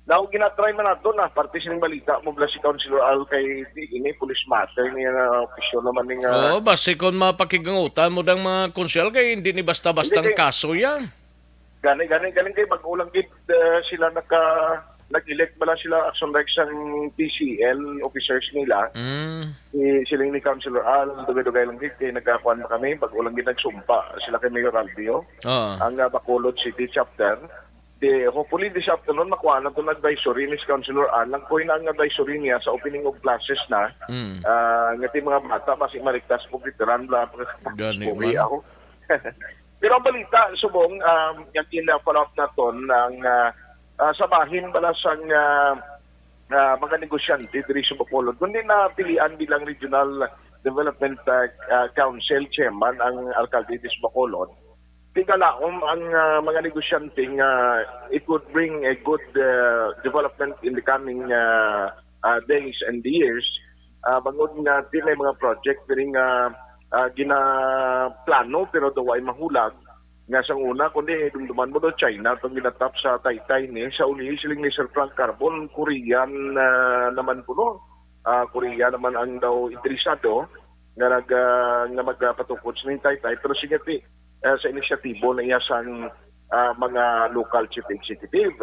Now, ginatry man nato na parte sining balita mo bala si Councilor Al kay di ini police matter ni nga opisyon naman ni nga Oo, basi kon mapakigangutan mo dang mga konsyal kay hindi ni basta-bastang Hindi kay kaso yan. Gani, gani, gani kay bag-o lang gid, uh, sila naka nag-elect bala sila Action Rex sang P C L officers nila. Mm. Ni siling ni Councilor Al, dugay-dugay lang gid kay nagkakuan pa kami, bag-o lang gid nagsumpa sila kay Mayor Albio. Oo. Ang, uh, Bacolod City Chapter. Di, hopefully this afternoon makuha na to advisory ni Councilor Al. Ang kuha na ang advisory niya sa opening of classes na. Mm. Ah, nga ti mga bata basi maligtas po gid ran la Gani man. Ako. Pero ang balita, subong, um, yung gina-follow up naton ng, ah, ah, sa bahin bala sang, ah, ah, mga negosyante diri sa Bacolod, kundi napilian bilang Regional Development, ah, ah, Council Chairman ang alkalde diri sa Bacolod. Tigalaom ang, ah, mga negosyante nga it would bring a good, ah, development in the coming, ah, ah, days and years. Ah, bangod nga di may mga project diri nga, ah, ginaplano pero daw ay mahulag. Nga sang una, kundi dumduman mo do, China itong ginatap sa Taytay ni. Sa uli, siling ni Sir Frank Carbon, Korean, ah, naman kuno. Ah, Korea naman ang daw interesado nga nag, ah, nga magpatukod sa ning Taytay. Pero sige, ti, ah, sa inisyatibo na iya sang, ah, mga local chief executive.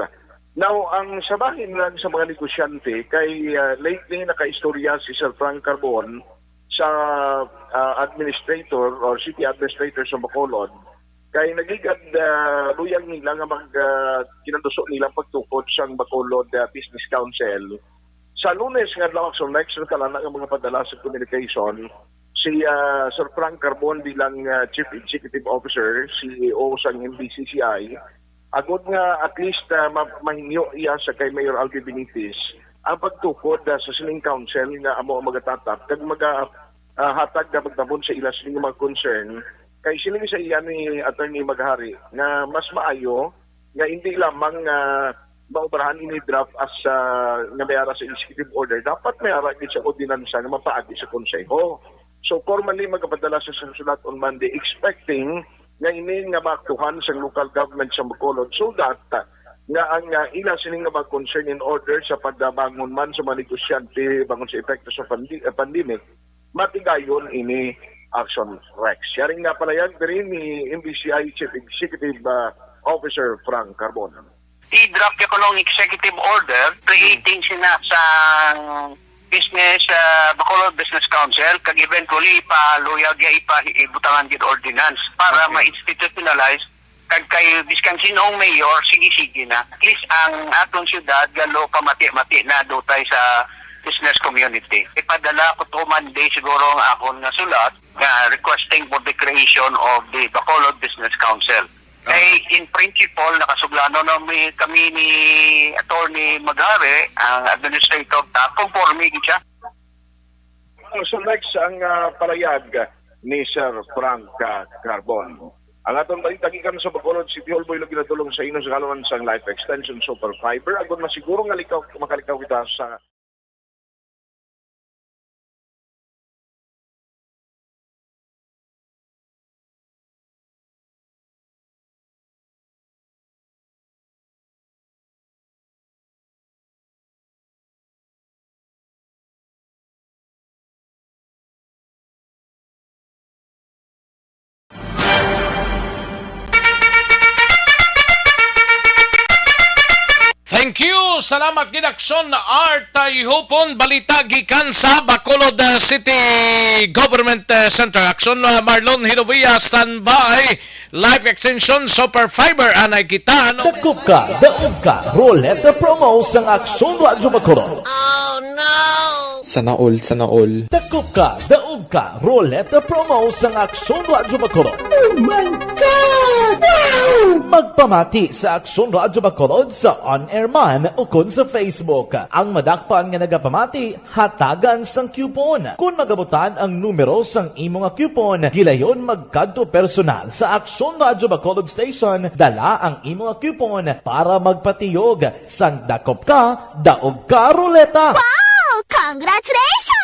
Now, ang sa bahin lang sa mga negosyante, kay, ah, lately nakaistorya si Sir Frank Carbon sa, ah, administrator or city administrator sa Bacolod, kay nagigad, ah, luyag nila nga mag, ah, kinanduso nila ang pagtukod sang Bacolod, ah, Business Council. Sa Lunes nga adlaw, Action Rex, nagkalana nga mga padala sa communication si, ah, Sir Frank Carbon bilang, ah, Chief Executive Officer, C E O sang M B C C I, agod nga at least, ah, ma-, mahingyo iya sa kay Mayor Albi Benitez ang pagtukod, ah, sa sining council nga amo ang magatatap kag maga, ah, hatag nga pagtabon sa ila sining mga concern. Kay siling sa iya ni Attorney Maghari nga mas maayo nga hindi lamang nga maobrahan ini draft as, ah, nga may ara sa executive order, dapat may ara gid sa ordinansa nga mapaagi sa konseho. So, formally, magapadala sa sulat on Monday, expecting nga ini nga maaktuhan sa local government sa Bacolod so that, ah, nga ang, ah, ila sining nga mga concern in order sa pagbangon man sa mga negosyante bangon sa epekto sa pandi-, ah, pandemic, matigayon ini Action Rex. Yaring napalayag diri ni M B C I Chief Executive, ah, Officer Frank Carbon. I-draft niya kunong executive order, creating sina sa business, ah, Bacolod Business Council, kag eventually ipaluyag niya, ipa-, ibutangan gid ordinance para Okay. ma-institutionalize. Kag kay biskan sinong mayor, sige-sige na. At least ang aton syudad, galo pamati-mati na dutay sa business community. Ipadala ko to Monday siguro ang akon nga sulat nga requesting for the creation of the Bacolod Business Council. Kay in principle, nakasuglano na mi, kami ni Attorney Maghari, ang administrator, ta, conforme gid siya. So next, ang, ah, palayag ni Sir Frank, ah, Carbon. Ang aton balita gikan sa Bacolod City Hall, Boy, ginadulong sa inyo sa kaluman sang Life Extension Super Fiber. Agon masiguro nga likaw, makalikaw kita sa Thank you. Salamat gid, Action Art Tayhupon. Balita gikan sa Bacolod, uh, City Government, uh, Center. Action, uh, Marlon Hinovia, standby. Life Extension Super Fiber, anay kita, no? Dakop ka, daog ka, Roleta Promo sang Action Radyo Bacolod. Sana all, sana all. Dakop ka, daog Ka Roleta Promo sang Aksyon Radyo Bacolod. Oh my God! Wow! Magpamati sa Aksyon Radyo Bacolod sa on-air man ukon sa Facebook. Ang madakpan nga nagapamati, hatagan sang coupon. Kon magabutan ang numero sang imo nga coupon, gilayon magkadto personal sa Aksyon Radyo Bacolod Station, dala ang imo nga coupon para magpatiyog sang Dakop Ka, Daog Ka Roleta. Wow! Congratulations!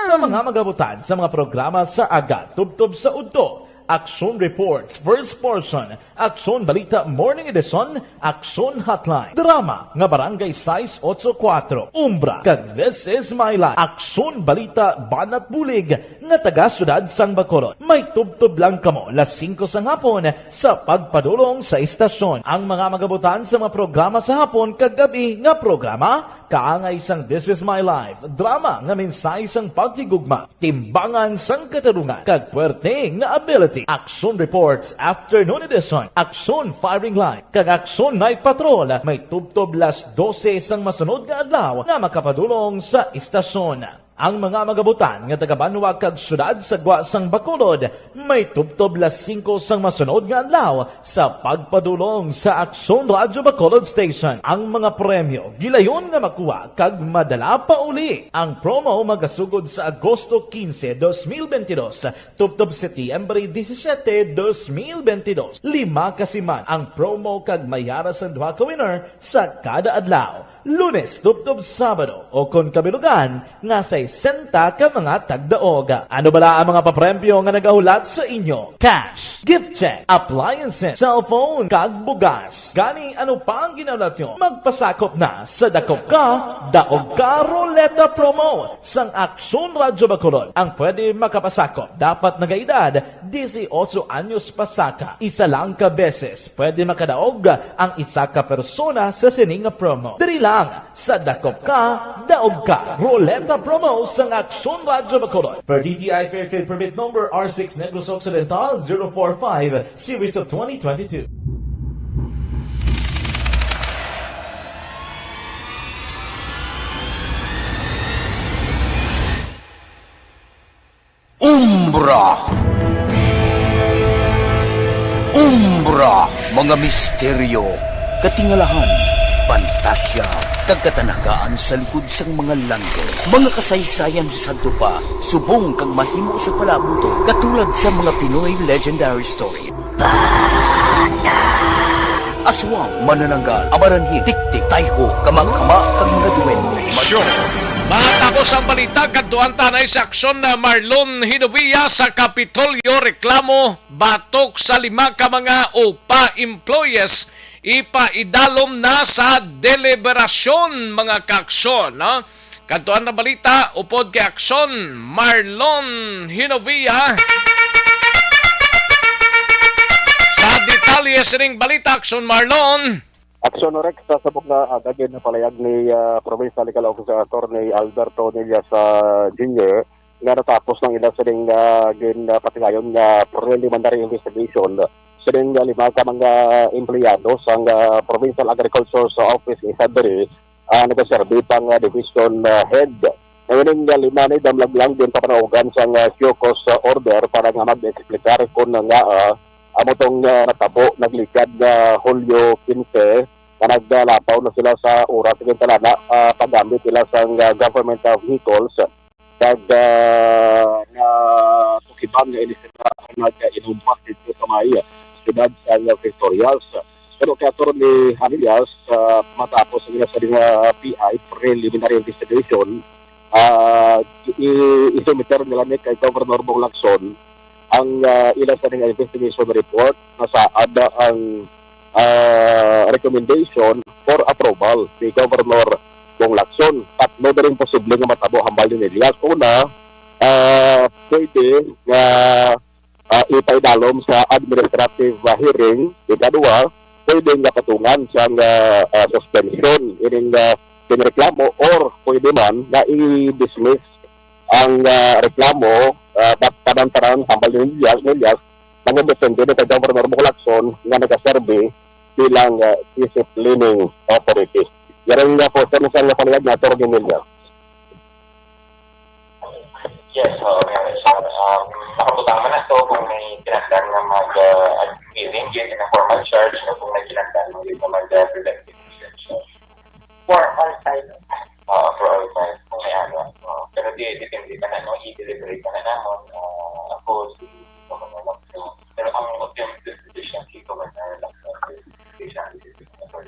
Sa mga magabutan sa mga programa sa aga, tubtob sa udto, Aksyon Reports, First Portion, Aksyon Balita Morning Edition, Aksyon Hotline, drama nga Barangay sais otso kuwatro, Umbra, kag This Is My Life, Aksyon Balita Banat Bulig nga taga Siyudad sang Bacolod. May tubtob lang kamo las singko sang hapon sa pagpadulong sa istasyon. Ang mga magabutan sa mga programa sa hapon kag gab-i nga programa, kaangay sang This Is My Life, drama nga mensahe sang paghigugma, timbangan sang katarungan, kag puwerte nga ability. Action Reports Afternoon Edition, Action Firing Line, kag Action Night Patrol may tubtob las dose sang masunod nga adlaw nga makapadulong sa istasyon. Ang mga magabutan nga taga-banwa kag siyudad sa gwa sang Bacolod may tubtob las singko sang masunod nga adlaw sa pagpadulong sa Aksyon Radyo Bacolod Station. Ang mga premyo gilayon nga makuha kag madala pa uli. Ang promo magasugod sa Agosto quince, dos mil veintidós, tubtob Setyembre disisiete, dos mil veintidós. Lima ka siman ang promo kag may ara sang duha ka winner sa kada adlaw. Lunes tubtob Sabado, o kon kabilugan nga sesenta ka mga tagdaog. Ano bala ang mga papremyo nga nagahulat sa inyo? Cash, gift check, appliances, cellphone, kag bugas. Gani, ano pa ang ginahulat nyo? Magpasakop na sa Dakop Ka, Daog Ka Roleta Promo sang Aksyon Radyo Bacolod. Ang pwede makapasakop dapat nagaedad disiotso anyos pasaka. Isa lang ka beses pwede makadaog ang isa ka persona sa sini nga promo. Diri lang sa Dakop Ka, Daog Ka Roleta Promo sang Aksyon Radyo Bacolod. Per D T I Fair Trade Permit Number R six Negros Occidental zero four five, Series of twenty twenty-two. Umbra. Umbra, mga misteryo, katingalahan, pantasya, kag katanagaan sa likod sang mga langit. Mga kasaysayan sa sadto pa, subong kag mahimo sa palabuton, katulad sa mga Pinoy legendary story. Aswang, manananggal, amaranhit, tiktik, tayho, kamang-kama, kag mga duwende. Matapos ang balita, kadtuan ta anay sa aksyon na Marlon Hinovia sa Kapitolyo, reklamo batok sa lima ka mga upa employees, ipaidalom na sa deliberasyon, mga kaaksyon, no? Kadtuan na balita, upod kay Aksyon, Marlon Hinovia. Sa detalye sining balita, Aksyon Marlon. Aksyon, Rex, sa subok nga aga, ginpalayag ni, ah, Provincial Legal Officer Attorney Alberto Nillas, ah, Junior, nga natapos ng ila sining, ah, ginpatigayon nga preliminary investigation sining, ah, lima ka mga empleyado sang, ah, Provincial Agriculture sa Office ni Sadri, ah, nagaserbi pang, ah, division, ah, head. Nga ining, ah, lima ni damlag lang ginpapanaugan sang, ah, show cause, ah, order para nga mag-explicar kon nga, ah, amo tong, ah, natabo naglikad nga Hulyo quince, nga naglapaw na sila sa oras sa gintalana, ah, paggamit nila sang, ah, government, ah, vehicles. Kag, ah, natukiban nga ini sila ang nag-inumpas dito sa may siyudad sa Victorias. Pero kay Attorney Hanias, ah, matapos ang ila sa mga P I preliminary investigation, ah, i-, isumiter nila ni kay Governor Bong Lacson ang, ah, ila sa mga investigation report na saad ang, ah, recommendation for approval ni Governor Bong Lacson. Tatlo na rin posible nga matabo hambal ni Nillas. Una, ah, pwede nga, ah, ipaidalom sa administrative, ah, hearing. Ikadua, pwede nga patungan sang, ah, ah, suspension ining, ah, ginreklamo, or pwede man nga i-dismiss ang, ah, reklamo, ah, bat-, tanan-tanan hambal ni Nillas, Nillas, nagdepende ni kay Governor Bong Lacson nga nagaserbi bilang, ah, disciplining authority. Yaring nga portion sa nga panayag ni Attorney Nillas. Yes, oo, nga, sir. Um, nakabutang man na to kung may kinahanglan nga mag, uh, hearing, yun, in a formal charge, o kung may kinahanglan nga mag, uh, preventive detention. For all five. Oo, for all five. Kung may ano. Oo. Pero di, depende pa na, no? I-deliberate pa na namon. Ah, ako, si, ako na lang. So, pero ang ultimate decision, si Governor lang. So, decision, decision.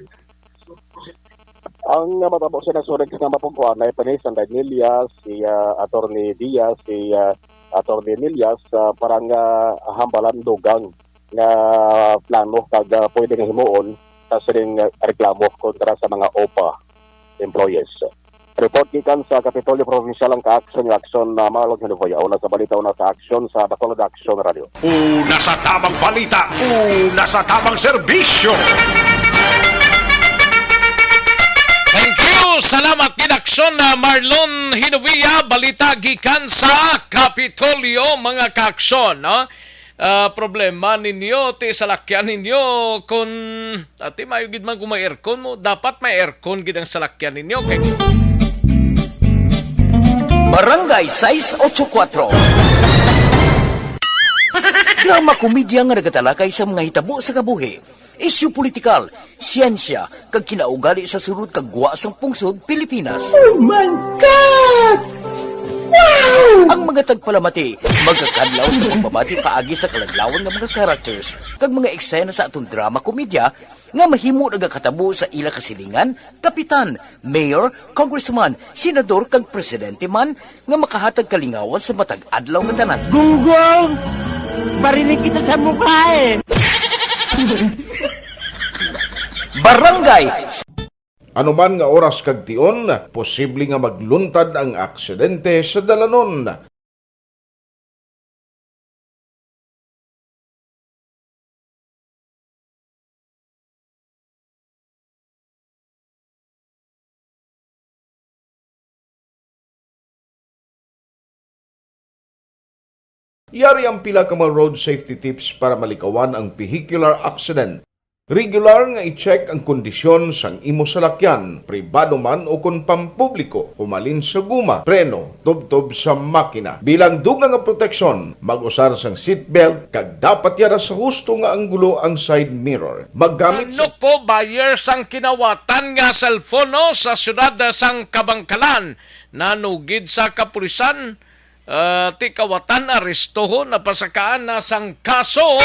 Ang, ah, matabo sa nagsulat nga mapugkuan na ipanis ang Daniel Diaz, si, ah, Attorney Diaz, si, ah, Attorney Nelias, ah, para nga hambalan dugang nga plano kag, ah, pwede nga himuon sa sining, ah, reklamo kontra sa mga OPA employees. Report gikan sa Kapitolyo Provincial ang Ka-Aksyon nga Aksyon na Marlon Hinuboy. Una sa balita, una sa aksyon sa Bacolod Aksyon Radio. Una sa tabang balita, una sa tabang serbisyo. Thank you. Salamat gid, Aksyon na Marlon Hinovia. Balita gikan sa Kapitolyo, mga kaaksyon, no? Ah, problema ninyo, ti salakyan ninyo, kung, ati, mayo gid man kung may aircon mo, dapat may aircon gid ang salakyan ninyo. Kay Barangay sais ocho kuatro. Drama komedya nga nagatalakay sa mga hitabo sa kabuhi, isyu politikal, siyensya, kag kinaugali sa sulod kag gwa sang pungsod Pilipinas. Oh my God! Wow! Ang mga tagpalamati magakadlaw sa pagpamati paagi sa kalaglawan nga mga characters kag mga eksena sa aton drama komedya nga mahimo nagakatabo sa ila kasilingan, kapitan, mayor, congressman, senador, kag presidente man nga makahatag kalingawan sa matag adlaw nga tanan. Gunggong! Barinig kita sa mukha eh! Barangay Ano man nga oras kag tion, posible nga magluntad ang aksidente sa dalanon. Yari ang pila ka mga road safety tips para malikawan ang vehicular accident. Regular nga i-check ang kondisyon sang imo salakyan, pribado man o kon pampubliko, humalin sa guma, preno, tubtob sa makina. Bilang dugang nga proteksyon, mag-usar sang seatbelt kag dapat yara sa husto nga anggulo ang side mirror. Maggamit sa Ano po, buyers ang kinawatan nga cellphone, no, sa siyudad sang Kabangkalan? Nanugid sa kapulisan, ah, ti kawatan, arestohon, napasakaan na sang kaso.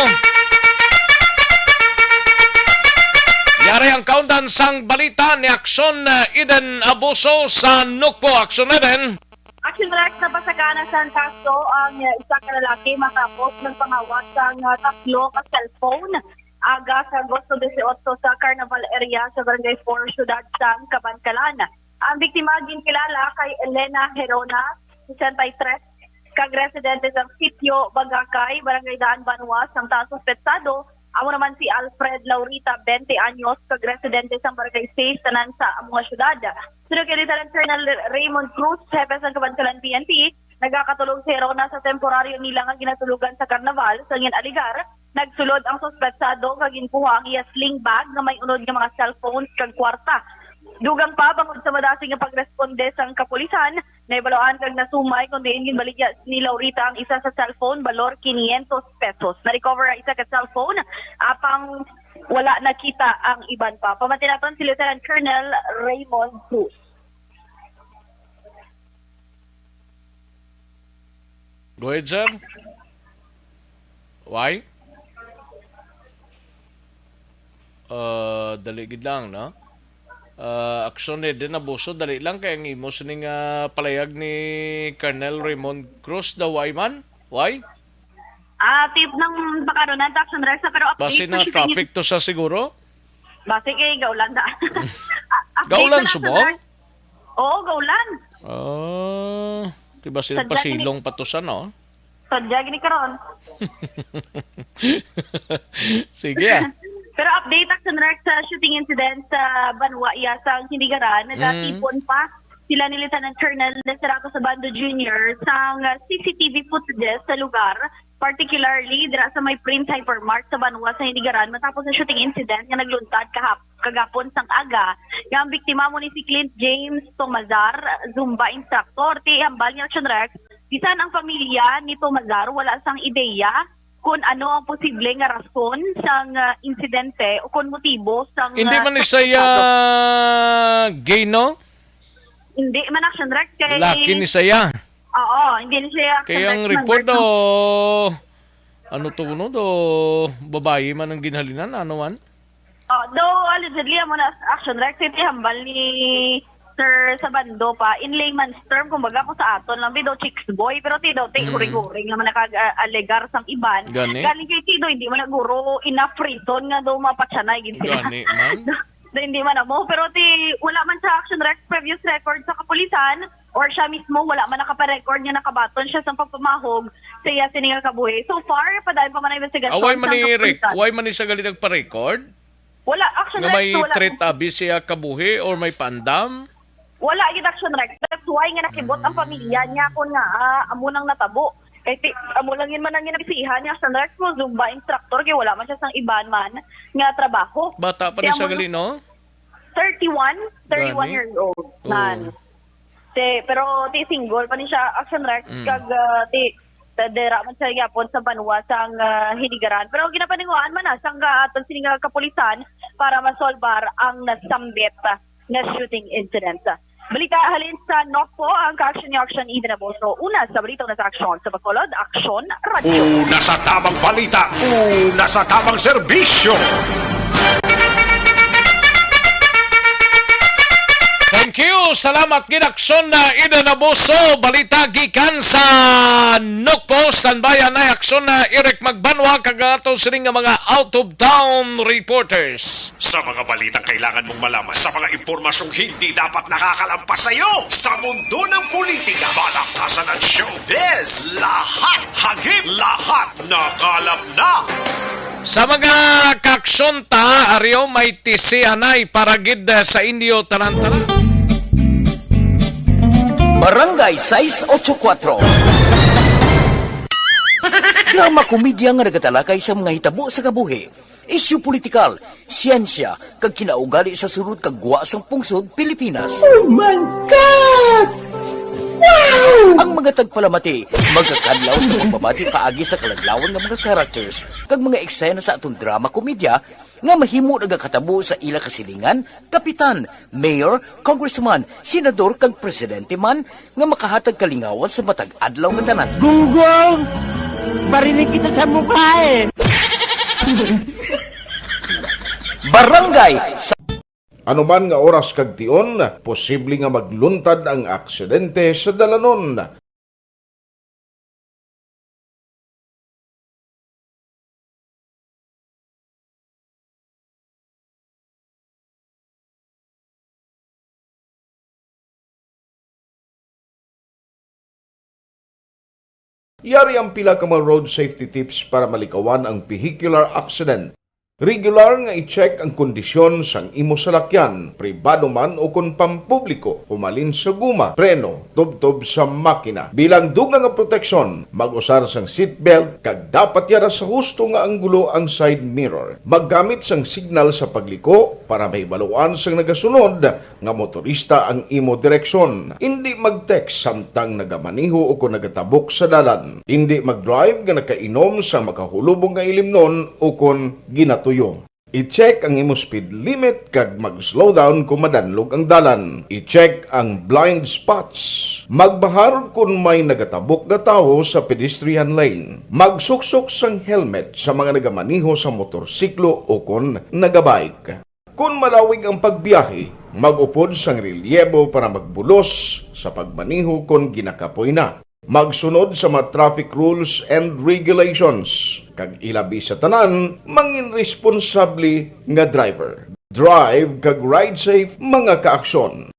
Yari ang kaundan sang balita ni Aksyon, ah, Eden Abuso sa Nukpo. Aksyon, Eden. Action Rex, napasakaan na sang kaso ang, ah, isa ka lalaki matapos nagpangawat sang, ah, tatlo ka cellphone aga sa Agosto dieciocho sa Carnival area sa Barangay four, siyudad sang Kabankalan. Ang biktima ginkilala kay Elena Herona, sesenta y tres, kag residente sa Sitio Bagakay, Barangay Daan Banwa, sang taas suspetsado amo naman si Alfred Laurita, twenty anyos, kag residente sang Barangay six, tanan sa amo nga siyudad. Suno kay Lieutenant Colonel Raymond Cruz, hepe sang Kabankalan P N P, nagakatulog si Herona sa temporaryo nila nga ginatulogan sa karnaval. Sa iyang alegar, nagsulod ang suspetsado kag ginkuha ang iya sling bag nga may unod nga mga cellphones kag kwarta. Dugang pa, bangod sa madasig nga pagresponde sang kapulisan, nahibaluan kag nasumay kon diin ginbaligya ni Laurita ang isa sa cellphone, balor quinientos pesos. Na-recover ang isa ka cellphone, apang wala nakita ang iban pa. Pamati naton si Lieutenant Colonel Raymond Cruz. Go ahead, sir. Why? Uh, dali gid lang, no? Uh, Aksyon Eden Abuso, dali lang kay ang imo sining, ah, palayag ni Colonel Raymond Cruz daw, why man? Why? Ah, tip ng pakaroon ng tax and rest, pero update Basi ko na shipping traffic to sa siguro? Basi kay gaulan da. Ah, update Gaulan na lang sa subong? March. Oo, gaulan. Ah, di ba sila Sadya gini- pasilong pa to sa, no? Sadya gini karon. Sige, ah. Pero update, Action Rex, sa shooting incident sa Banwa iya sa Hindigaran, Mm. nagatipon pa sila ni Lieutenant Colonel Deserato Sabando Junior sang C C T V footages sa lugar, particularly dira sa may Prince Hypermart sa Banwa sa Hindigaran, matapos sa shooting incident nga nagluntad kahap-, kagapon sang aga, nga ang biktima mo ni si Clint James Tomazar, Zumba instructor. Ti hambal ni Action Rex, Bisan ang pamilya ni Tomazar wala sang ideya kon ano ang posible nga rason sang, ah, insidente o kon motibo sang, Hindi ah, man ni sang saya aksakado. Gay, no? Hindi man, Action Rec, kay Laki ni saya. Oo, hindi ni siya Kay ang action rec report member, no? do, ano to, no? Do, babayi man ang ginhalinan, ano man? Oh, do, allegedly, amo na, Action Rec, city hambal ni Sir Sabando pa. In layman's term, kumbaga, kung sa aton lang, bi, do, chicks boy, pero ti, do, ti, Mm. huring-huring naman nakag-, ah, alegar sang iban. Gani? Galing kay ti, do, hindi man naguro enough reason nga do mapatsanay, gid sila. Gani man. Do, hindi man amo, pero ti, wala man sa Action Rec previous record sa kapulisan, or siya mismo, wala man nakaparecord nga nakabaton siya sa pagpamahog sa iya sini nga kabuhi. So far, padayon pa man ang investigasyon Away man sa ni rec-, kapulisan. Away man ni sa gali nagpa-record? Wala, Action Nga Rec, may wala. Threat abi siya kabuhi or may paandam? Wala gid, Action Rec. That's why nga nakibot ang pamilya niya kun nga, ah, amo nang natabo. Kay ti-, amo lang yun man ang ginabisihan niya, Action Rec, mo Zumba instructor, kay wala man siya sang iban man nga trabaho. Bata pa ni Kaya sa mo gali, no? Thirty-one, thirty-one Gani? years old. Oo. Man. Te, pero ti single pa ni siya, Action Rec, Mm. kag, ah, ti, ta-, dira man siya yapon sa banwa sang, ah, Hinigaran. Pero ginapaninguhaan man na sang, ah, aton sini nga kapulisan para masolbar ang nasambit, ah, nga shooting incident. Balita halin sa Nocpo, ang ka-action ni Action Eden Aboso. Una sa balita, una sa aksyon. Sa Bacolod, Action Radio. Una sa tamang balita, una sa tamang serbisyo. Thank you. Salamat gid, Action na Eden Aboso. Balita gikan sa Nocpo. Standby anay, Action na Eric Magbanwa, kag ato sining nga mga out of town reporters. Sa mga balitang kailangan mong malaman, sa mga impormasyong hindi dapat nakakalampas sa iyo, sa mundo ng politika, balakasan at showbiz, lahat hagip, lahat nakalap na. Sa mga kaaksyon ta, Aryo, may tisi anay para gid, eh, sa inyo tanan-tanan. Barangay sais ocho kuatro. Drama komedya nga nagatalakay sa mga hitabo sa kabuhi, isyu politikal, siyensya, kag kinaugali sa sulod kag gwa sang pungsod Pilipinas. Oh my God! Wow! Ang mga tagpalamati magakadlaw sa pagbabati paagi sa kaladlawan nga mga characters kag mga eksena sa aton drama komedya nga mahimo nagakatabo sa ila kasilingan, kapitan, mayor, congressman, senador, kag presidente man nga makahatag kalingawan sa matag adlaw nga tanan. Gunggong! Barinig kita sa mukha eh! Barangay sa Anuman nga oras kag tion, posible nga magluntad ang aksidente sa dalanon. Yari ang pila ka mga road safety tips para malikawan ang vehicular accident. Regular nga i-check ang kondisyon sang imo salakyan, pribado man o kon pampubliko, humalin sa guma, preno, tubtob sa makina. Bilang dugang nga proteksyon, mag-usar sang seatbelt kag dapat yara sa husto nga anggulo ang side mirror. Maggamit sang signal sa pagliko para mahibaluan sang nagasunod nga motorista ang imo direksyon. Indi mag-text samtang nagamaneho o kon nagatabok sa dalan. Indi mag-drive nga nakainom sa makahulubong nga ilimnon o kon ginatuyo. I-check ang imo speed limit kag mag-slow down kon madanlog ang dalan. I-check ang blind spots. Magbahar kon may nagatabok nga tawo sa pedestrian lane. Magsuksok sang helmet sa mga nagamaneho sa motorsiklo o kon nagabike. Kon malawig ang pagbiyahe, mag-upod sang relyebo para magbulos sa pagmaneho kon ginakapoy na. Magsunod sa mga traffic rules and regulations, kag ilabi sa tanan, mangin responsable nga driver. Drive kag ride safe, mga kaaksyon.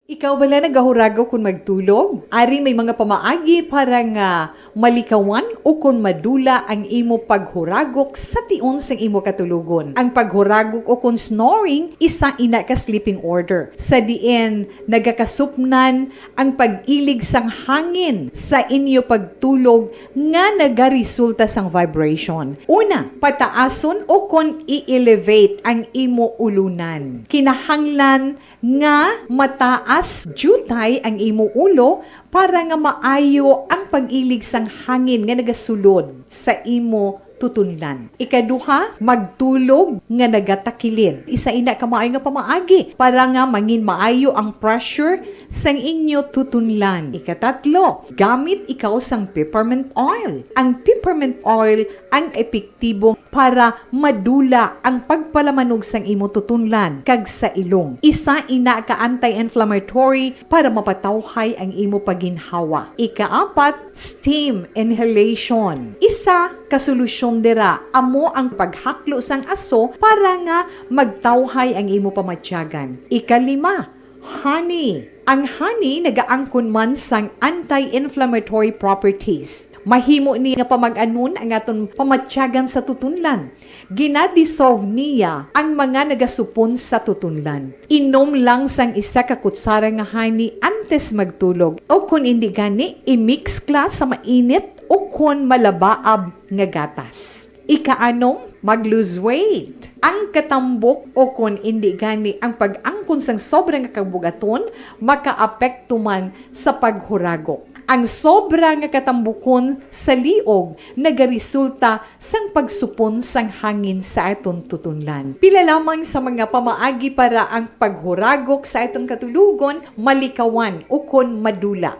Ikaw bala nagahuragok kon magtulog? Ari may mga pamaagi para nga malikawan o kon madula ang imo paghuragok sa tion sang imo katulogon. Ang paghuragok o kon snoring, isa ina ka sleeping order, sa diin nagakasupnan ang pag-ilig sang hangin sa inyo pagtulog nga nagaresulta sang vibration. Una, pataason o kon i-elevate ang imo ulunan. Kinahanglan nga mataas diutay ang imo ulo para nga maayo ang pag-ilig sang hangin nga nagasulod sa imo tutunlan. Ikaduha, magtulog nga nagatakilid. Isa ina ka maayo nga pamaagi para nga mangin maayo ang pressure sang inyo tutunlan. Ikatatlo, gamit ikaw sang peppermint oil. Ang peppermint oil ang epektibo para madula ang pagpalamanog sang imo tutunlan kag sa ilong. Isa ina ka anti-inflammatory para mapatawhay ang imo pagginhawa. Ikaapat, steam inhalation. Isa ka solusyon dira amo ang paghaklo sang aso para nga magtawhay ang imo pamatyagan. Ikalima, honey. Ang honey nagaangkon man sang anti-inflammatory properties. Mahimo ni nga pamag-anon ang aton pamatyagan sa tutunlan. Gina-dissolve niya ang mga nagasupon sa tutunlan. Inom lang sang isa ka kutsara nga honey antes magtulog, o kon indi gani, i-mix kla sa mainit o kon malabaab nga gatas. Ikaanom, mag-lose weight. Ang katambok o kon indi gani ang pag-angkon sang sobra nga kabugaton makaapekto man sa paghuragok. Ang sobra nga katambukon sa liog nagaresulta sang pagsupon sang hangin sa aton tutunlan. Pila lamang sa mga pamaagi para ang paghuragok sa aton katulogon malikawan ukon madula.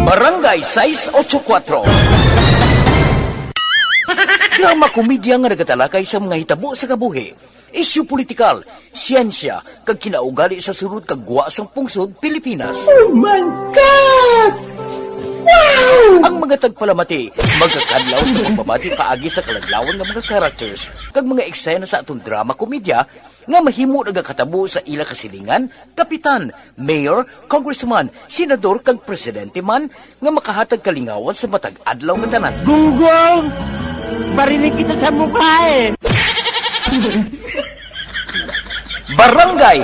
Barangay sais ocho kuatro. Drama komedya nga nagatalakay sa mga hitabo sa kabuhi, isyu politikal, siyensya, kag kinaugali sa sulod kag gwa sang pungsod Pilipinas. Oh my God! Wow! Ang mga tagpalamati magkakadlaw sa pagbabati paagi sa kalaglawan nga mga characters kag mga eksena sa aton drama komedya nga mahimo nagakatabo sa ila kasilingan, kapitan, mayor, congressman, senador, kag presidente man nga makahatag kalingawan sa matag adlaw nga tanan. Gunggong! Barinig kita sa mukha eh! Barangay.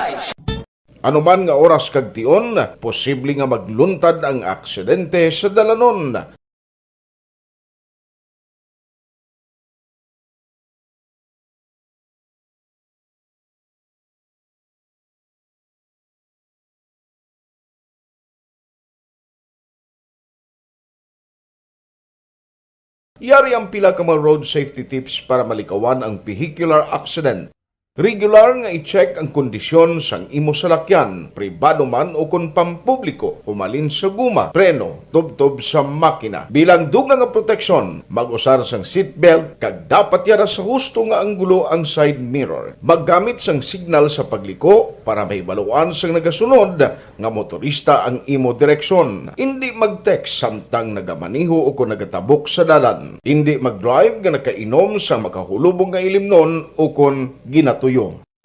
Anuman nga oras kag tion, posible nga magluntad ang aksidente sa dalanon. Yari ang pila ka mga road safety tips para malikawan ang vehicular accident. Regular nga i-check ang kondisyon sang imo salakyan, pribado man o kon pampubliko, humalin sa guma, preno, tubtob sa makina. Bilang dugang nga proteksyon, mag-usar sang seatbelt kag dapat yara sa husto nga anggulo ang side mirror. Maggamit sang signal sa pagliko para mahibaluan sang nagasunod nga motorista ang imo direksyon. Indi mag-text samtang nagamaneho o kon nagatabok sa dalan. Indi mag-drive nga nakainom sang makahulubong nga ilimnon o kon ginatuyo.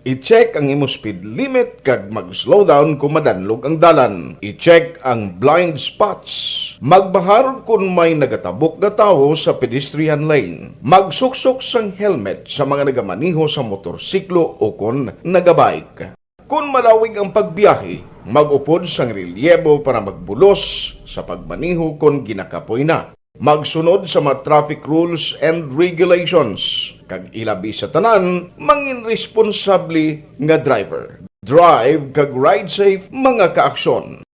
I-check ang imo speed limit kag mag-slow down kon madanlog ang dalan. I-check ang blind spots. Magbahar kon may nagatabok nga tawo sa pedestrian lane. Magsuksok sang helmet sa mga nagamaneho sa motorsiklo o kon nagabike. Kon malawig ang pagbiyahe, mag-upod sang relyebo para magbulos sa pagmaneho kon ginakapoy na. Magsunod sa mga traffic rules and regulations, kag ilabi sa tanan, mangin responsable nga driver. Drive kag ride safe, mga kaaksyon.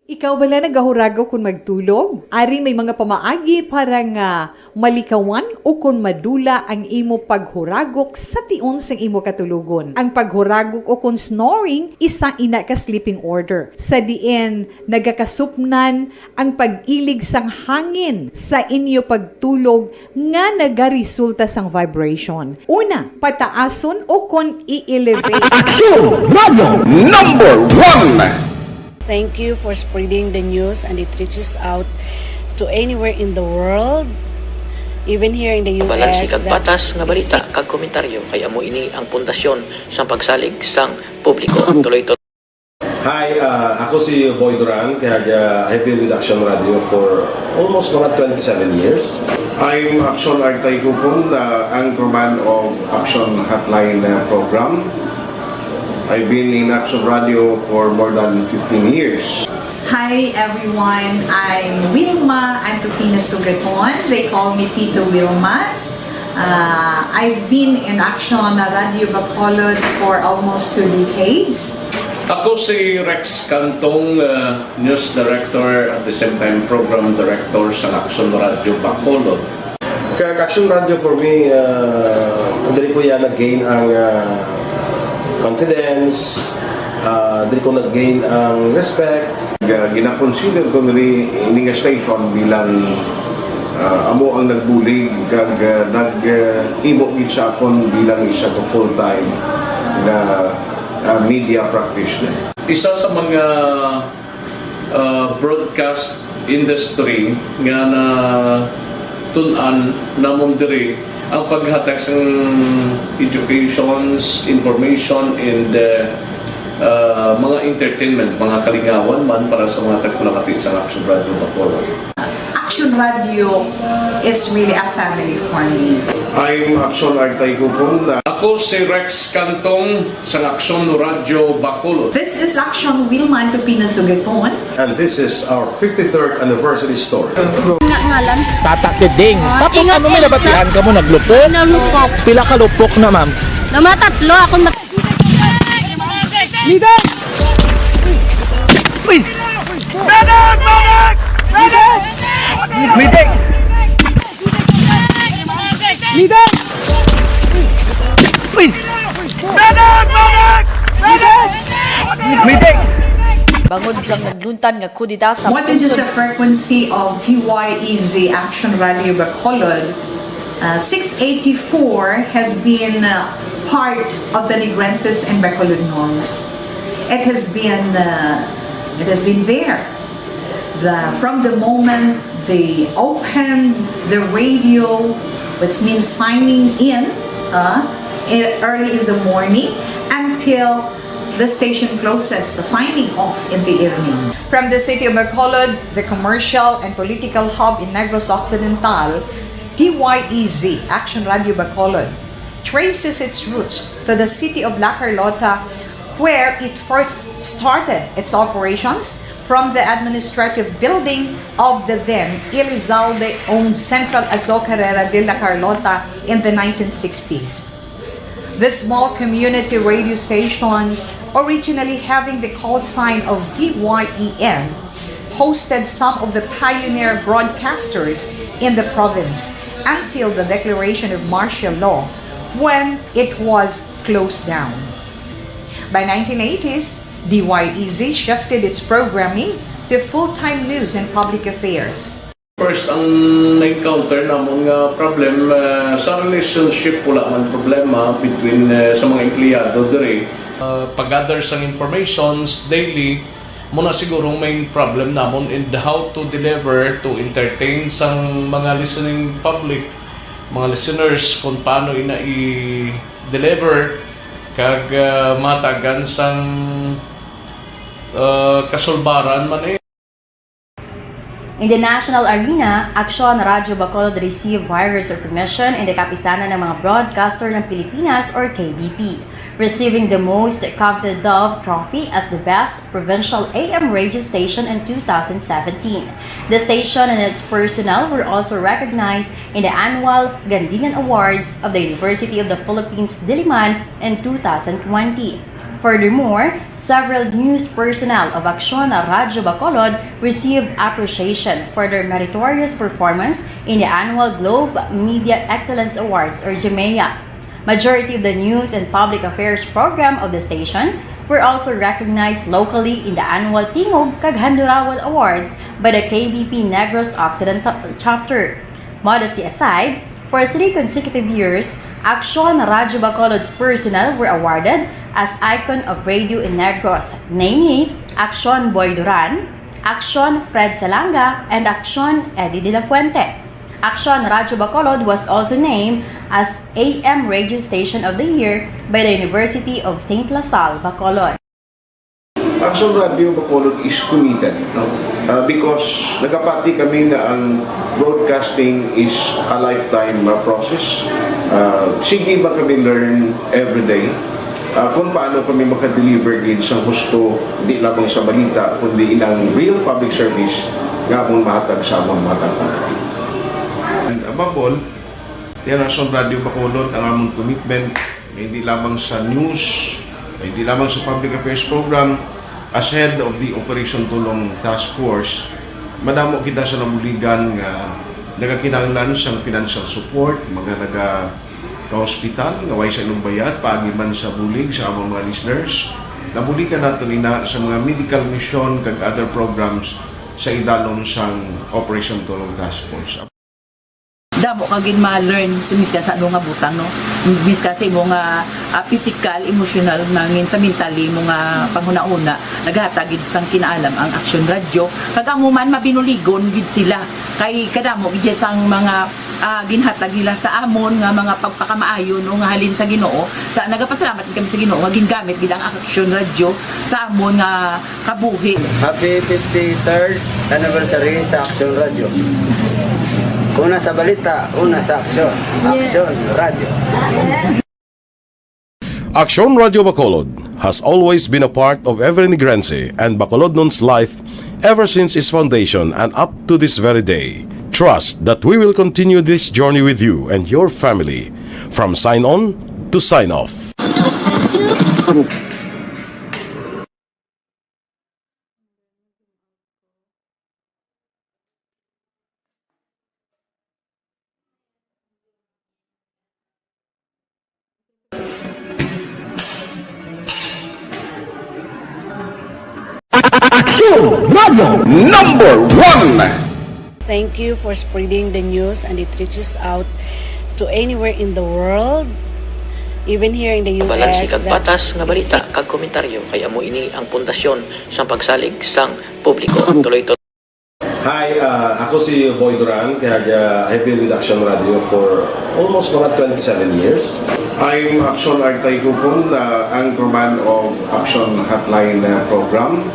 Ikaw bala nagahuragok kon magtulog? Ari may mga pamaagi para nga malikawan o kon madula ang imo paghuragok sa tion sang imo katulogon. Ang paghuragok o kon snoring, isa ina ka sleeping order, sa diin nagakasupnan ang pag-ilig sang hangin sa inyo pagtulog nga nagaresulta sang vibration. Una, pataason o kon i-elevate. Aksyon! Radyo! Number one! Thank you for spreading the news and it reaches out to anywhere in the world, even here in the U S. Balansig kag patas nga balita kag komentaryo kay amo ini ang pundasyon sang pagsalig sang publiko. Tuloy to. Hi, uh, ako si Boy Duran, kag uh, I've been with Action Radio for almost mga twenty-seven years. I'm Action Artay Kupon, the anchorman of Action Hotline uh, program. I've been in Action Radio for more than fifteen years. Hi everyone, I'm Wilma Antupina Sugaton. They call me Tito Wilma. Uh, I've been in Action Radio Bacolod for almost two decades. Ako si Rex Cantong, uh, news director at the same time program director sa Action Radio Bacolod. Kag Action Radio for me, uh, diri ko yan nag-gain ang uh, confidence, uh, diri ko nag-gain ang respect. Ga-, gina-consider ko nili ini nga station bilang uh, amo ang nagbulig kag uh, nag uh, imo gid sa akon bilang isa ka full-time nga uh, media practitioner. Isa sa mga uh, broadcast industry nga na tun-an namon diri ang paghatag sang educations, information, and uh, uh, mga entertainment, mga kalingawan man para sa mga tagpalamati sa Action Radio Bacolod. Action Radio is really a family for me. I'm Action Artay Kupon. Ako si Rex Cantong sang Action Radio Bacolod. This is Action Wilma Tupino Sugaton. And this is our fifty-third anniversary story. Nga ngalan? Tata Kiding. Ah, Tapos ingat, ano may ingat. Nabatian ka mo? Naglupok? Nalupok. Pila ka lupok na, ma'am? Namatatlo akong mat- Leader! Uy! Medic! Medic! Medic! Leader! Uy! Medic! Medic! Medic! Bangod sang nagluntad nga kudeta sa What is the frequency of D Y E Z Action Radio Bacolod? Uh, six eighty-four has been uh, part of the Negrenses and Bacolodnons. It has been uh, it has been there. The, from the moment they open the radio, which means signing in uh, early in the morning, until the station closes, the signing off in the evening. From the city of Bacolod, the commercial and political hub in Negros Occidental, D Y E Z Action Radio Bacolod traces its roots to the city of La Carlota, where it first started its operations from the administrative building of the then Elizalde-owned Central Azocarera de La Carlota in the nineteen sixties. This small community radio station, originally having the call sign of D Y E N, hosted some of the pioneer broadcasters in the province until the declaration of martial law, when it was closed down. By nineteen eighties, D Y E Z shifted its programming to full-time news and public affairs. First, ang na-encounter namon nga problem, ah, sa relationship, wala man problema between, ah, sa mga empleyado diri. Ah, pag-gather sang informations daily, mo na siguro ang main problem namon in how to deliver, to entertain sang mga listening public, mga listeners, kung paano ina i-deliver, kag, ah, matagan sang, ah, kasulbaran man eh. In the national arena, Aksyon Radyo Bacolod received various recognition in the Kapisanan ng mga Broadcaster ng Pilipinas or K B P, receiving the most coveted Dove Trophy as the best provincial A M radio station in two thousand seventeen. The station and its personnel were also recognized in the annual Gandilan Awards of the University of the Philippines Diliman in two thousand twenty. Furthermore, several news personnel of Aksyon Radyo Bacolod received appreciation for their meritorious performance in the annual Globe Media Excellence Awards or GMEA. Majority of the news and public affairs program of the station were also recognized locally in the annual Tingog kag Handurawal Awards by the K B P Negros Occidental Chapter. Modesty aside, for three consecutive years, Aksyon Radyo Bacolod's personnel were awarded as Icon of Radio in Negros, namely Aksyon Boy Duran, Aksyon Fred Salanga, and Aksyon Eddie de la Fuente. Aksyon Radyo Bacolod was also named as A M Radio Station of the Year by the University of Saint La Salle, Bacolod. Aksyon Radio Bacolod is committed, no? Ah, because nagapati kami nga ang broadcasting is a lifetime, ah, process. Ah, sige ba kami learn every day? Ah, kung paano kami makadeliver gid sang husto, di lamang sa balita, kundi inang real public service nga amon mahatag sa amon mga taga. And above all, ti ang Aksyon Radio Bacolod ang amon commitment nga hindi lamang sa news, hindi lamang sa public affairs program, as head of the Operation Tulong Task Force, madamo kita sa nabuligan nga nagakinahanglan sang financial support, mga naga ka-hospital nga way sa ilang bayad, paagi man sa bulig sa among mga listeners. Nabuligan naton ina sa mga medical mission kag other programs sa idalom sang Operation Tulong Task Force. Damo ka gid ma-learn sa miskan sa ano nga butang, no? Miskan sa imo nga ah, physical, emotional, nangin sa mentally mo nga panghunahuna, naghatag gid sang kinaalam ang Action Radio. Kag amo man mabinuligon gid sila kay kadamo gid sang mga ah, ginhatag nila sa amon nga mga pagpakamaayo, no, nga halin sa Ginoo. Sa nagapasalamat gid kami sa Ginoo nga gingamit gid ang Action Radio sa amon nga kabuhi. Happy fifty-third anniversary sa Action Radio. Una sa balita, una sa aksyon. Action Radio. Aksyon Radio Bacolod has always been a part of every Negrense and Bacolodnon's life ever since its foundation and up to this very day. Trust that we will continue this journey with you and your family, from sign on to sign off. Aksyon Radio number one. Thank you for spreading the news and it reaches out to anywhere in the world, even here in the U S. Balanse kag patas nga balita kag komentaryo kay amo ini ang pundasyon sang pagsalig sang publiko. Tuloy-tuloy. Hi, uh, ako si Boy Duran, kag uh, I've been with Action Radio for almost mga twenty-seven years. I'm Action Artay Kupon, uh, anchorman of Action Hotline uh, program.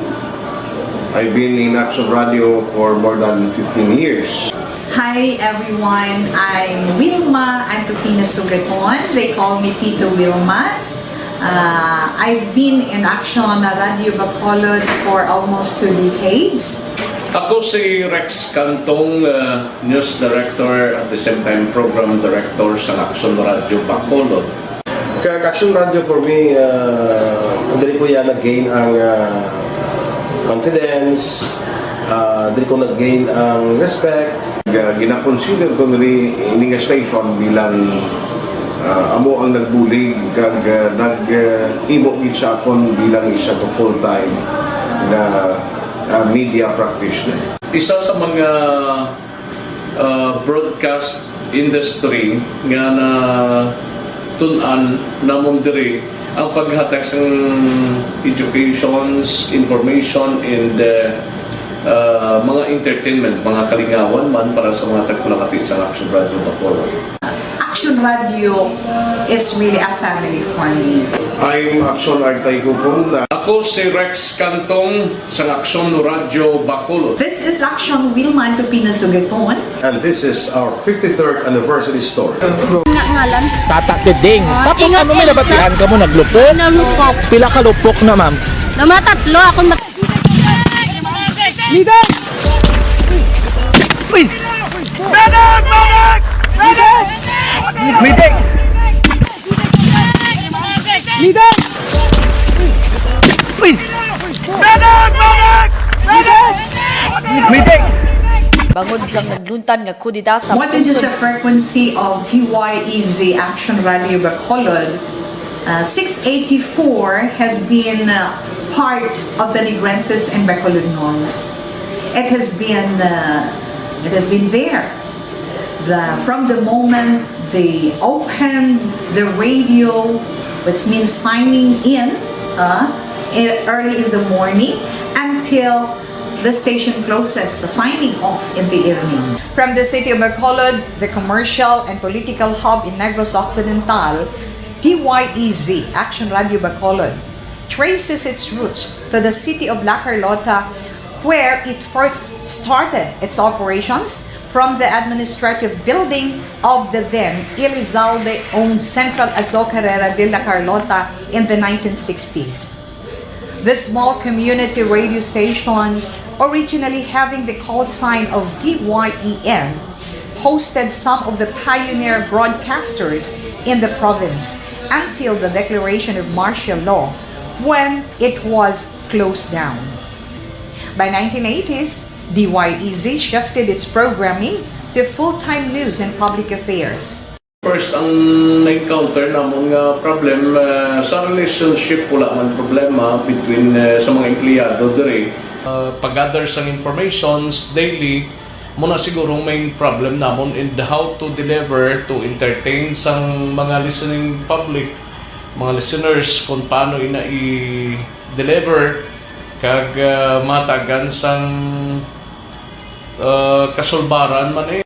I've been in Action Radio for more than fifteen years. Hi everyone, I'm Wilma Antupina Sugaton. They call me Tito Wilma. Uh, I've been in Action Radio Bacolod for almost two decades. Ako si Rex Cantong, uh, News Director at the same time Program Director sa Action Radio Bacolod. Kag Action Radio for me, uh, diri ko yan nag-gain ang uh, confidence, uh, diri ko nag-gain ang respect. Ginakonsider ko nili ini nga station bilang uh, amo ang nagbulig kag uh, nag uh, imo gid sa akon bilang isa ka full time nga uh, media practitioner. Isa sa mga uh, broadcast industry nga na tun-an namon diri ang paghatag sang educations, information, and uh, uh, mga entertainment, mga kalingawan man para sa mga tagpalapati sa Action Radio Bacolod. Action Radio is really a family for me. I'm Action Artay Kupon. Ako si Rex Cantong sa Action Radio Bacolod. This is Action Wilman Tupino Sugaton. And this is our fifty-third anniversary story. Nga ngalan? Tata Teding. Tapos ano may nabatian ka mo? Naglupok? Nalupok. Pila ka lupok na, ma'am? Namatatlo. Akong mat- Leader! Uy! Medic! Medic! Leader! Uy! Medic! Medic! Medic! Bangod sang nagluntad nga kudeta sa What is the frequency of T Y E Z Action Radio Bacolod? Uh, six eighty-four has been uh, part of the Negrenses and Bacolodnons. It has been uh, it has been there. The, from the moment they opened the radio, which means signing in uh, early in the morning, till the station closes, the signing off in the evening. From the city of Bacolod, the commercial and political hub in Negros Occidental, D Y E Z, Action Radio Bacolod, traces its roots to the city of La Carlota, where it first started its operations from the administrative building of the then Elizalde-owned Central Azocarera de La Carlota in the nineteen sixties. This small community radio station, originally having the call sign of D Y E N, hosted some of the pioneer broadcasters in the province until the declaration of martial law, when it was closed down. By nineteen eighties, D Y E Z shifted its programming to full-time news and public affairs. First, ang na-encounter namon nga problem, ah, sa relationship, wala man problema between, ah, sa mga empleyado diri. Ah, pag-gather sang informations daily, mo na siguro ang main problem namon, and how to deliver, to entertain sang mga listening public, mga listeners, kung paano ina i-deliver, kag, ah, matagan sang, ah, kasulbaran man eh.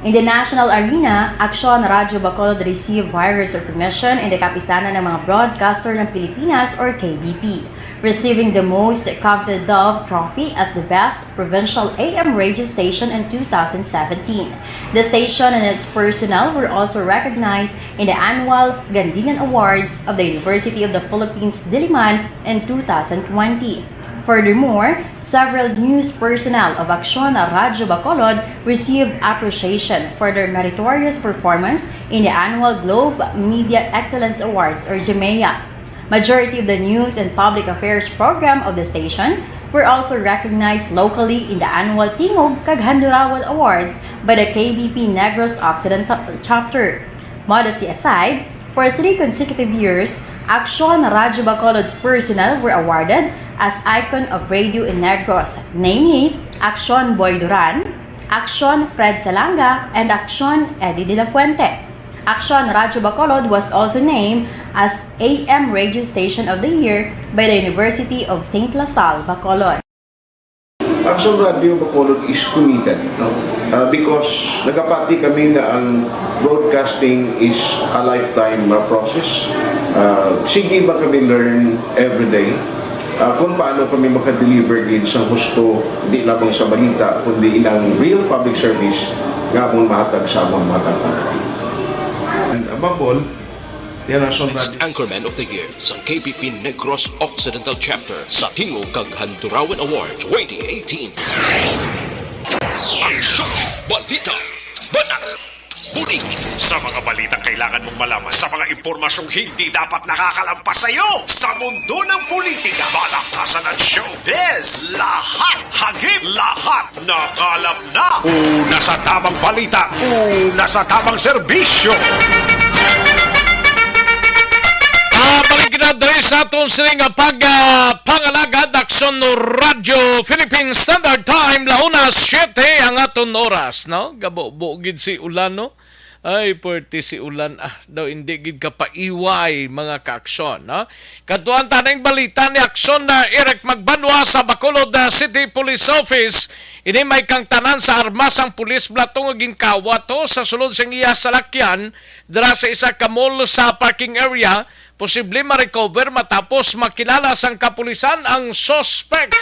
In the national arena, Aksyon Radyo Bacolod received vigorous recognition in the Kapisanan ng mga Broadcaster ng Pilipinas or K B P, receiving the most coveted Dove Trophy as the best provincial A M radio station in two thousand seventeen. The station and its personnel were also recognized in the annual Gandingan Awards of the University of the Philippines Diliman in two thousand twenty. Furthermore, several news personnel of Aksyon Radyo Bacolod received appreciation for their meritorious performance in the annual Globe Media Excellence Awards or GMEA. Majority of the news and public affairs program of the station were also recognized locally in the annual Tingog kag Handurawal Awards by the K B P Negros Occidental Chapter. Modesty aside, for three consecutive years, Aksyon Radyo Bacolod's personnel were awarded as Icon of Radio in Negros, namely Aksyon Boy Duran, Aksyon Fred Salanga, and Aksyon Eddie de la Fuente. Aksyon Radyo Bacolod was also named as A M Radio Station of the Year by the University of Saint La Salle, Bacolod. Aksyon Radio Bacolod is committed, no? Ah, because nagapati kami nga ang broadcasting is a lifetime, ah, process. Ah, sige ba kami learn every day? Ah, kung paano kami makadeliver gid sa husto, di lamang sa balita, kundi inang real public service nga amon mahatag sa amon mga taga. And above all, yan ang Sunday. Best Anchorman of the Year sa K B P Negros Occidental Chapter sa Tingog kag Handurawan Award twenty eighteen. Aksyon! Balita! Banat! Bulig! Sa mga balitang kailangan mong malaman, sa mga impormasyong hindi dapat nakakalampas sa iyo, sa mundo ng politika, balakasan at showbiz, lahat hagip, lahat nakalap na. Una sa tamang balita, una sa tamang serbisyo. Ah, balik na diri sa aton sini nga pag, ah, pangalagad, Aksyon Radyo Philippine Standard Time, la una siete ang aton oras, no? Gabubo gid si ulan, no? Ay, pwerte si ulan, ah, daw hindi gid kapaiway, mga kaaksyon, no? Kadtuan ta ning balita ni Aksyon na Eric Magbanwa sa Bacolod, ah, City Police Office. Ini may kangtanan sa armas ang pulis bala to nga ginkawat to sa sulod sang iya salakyan dira sa isa ka mall sa parking area. Posible ma-recover matapos makilala sang kapulisan ang suspect.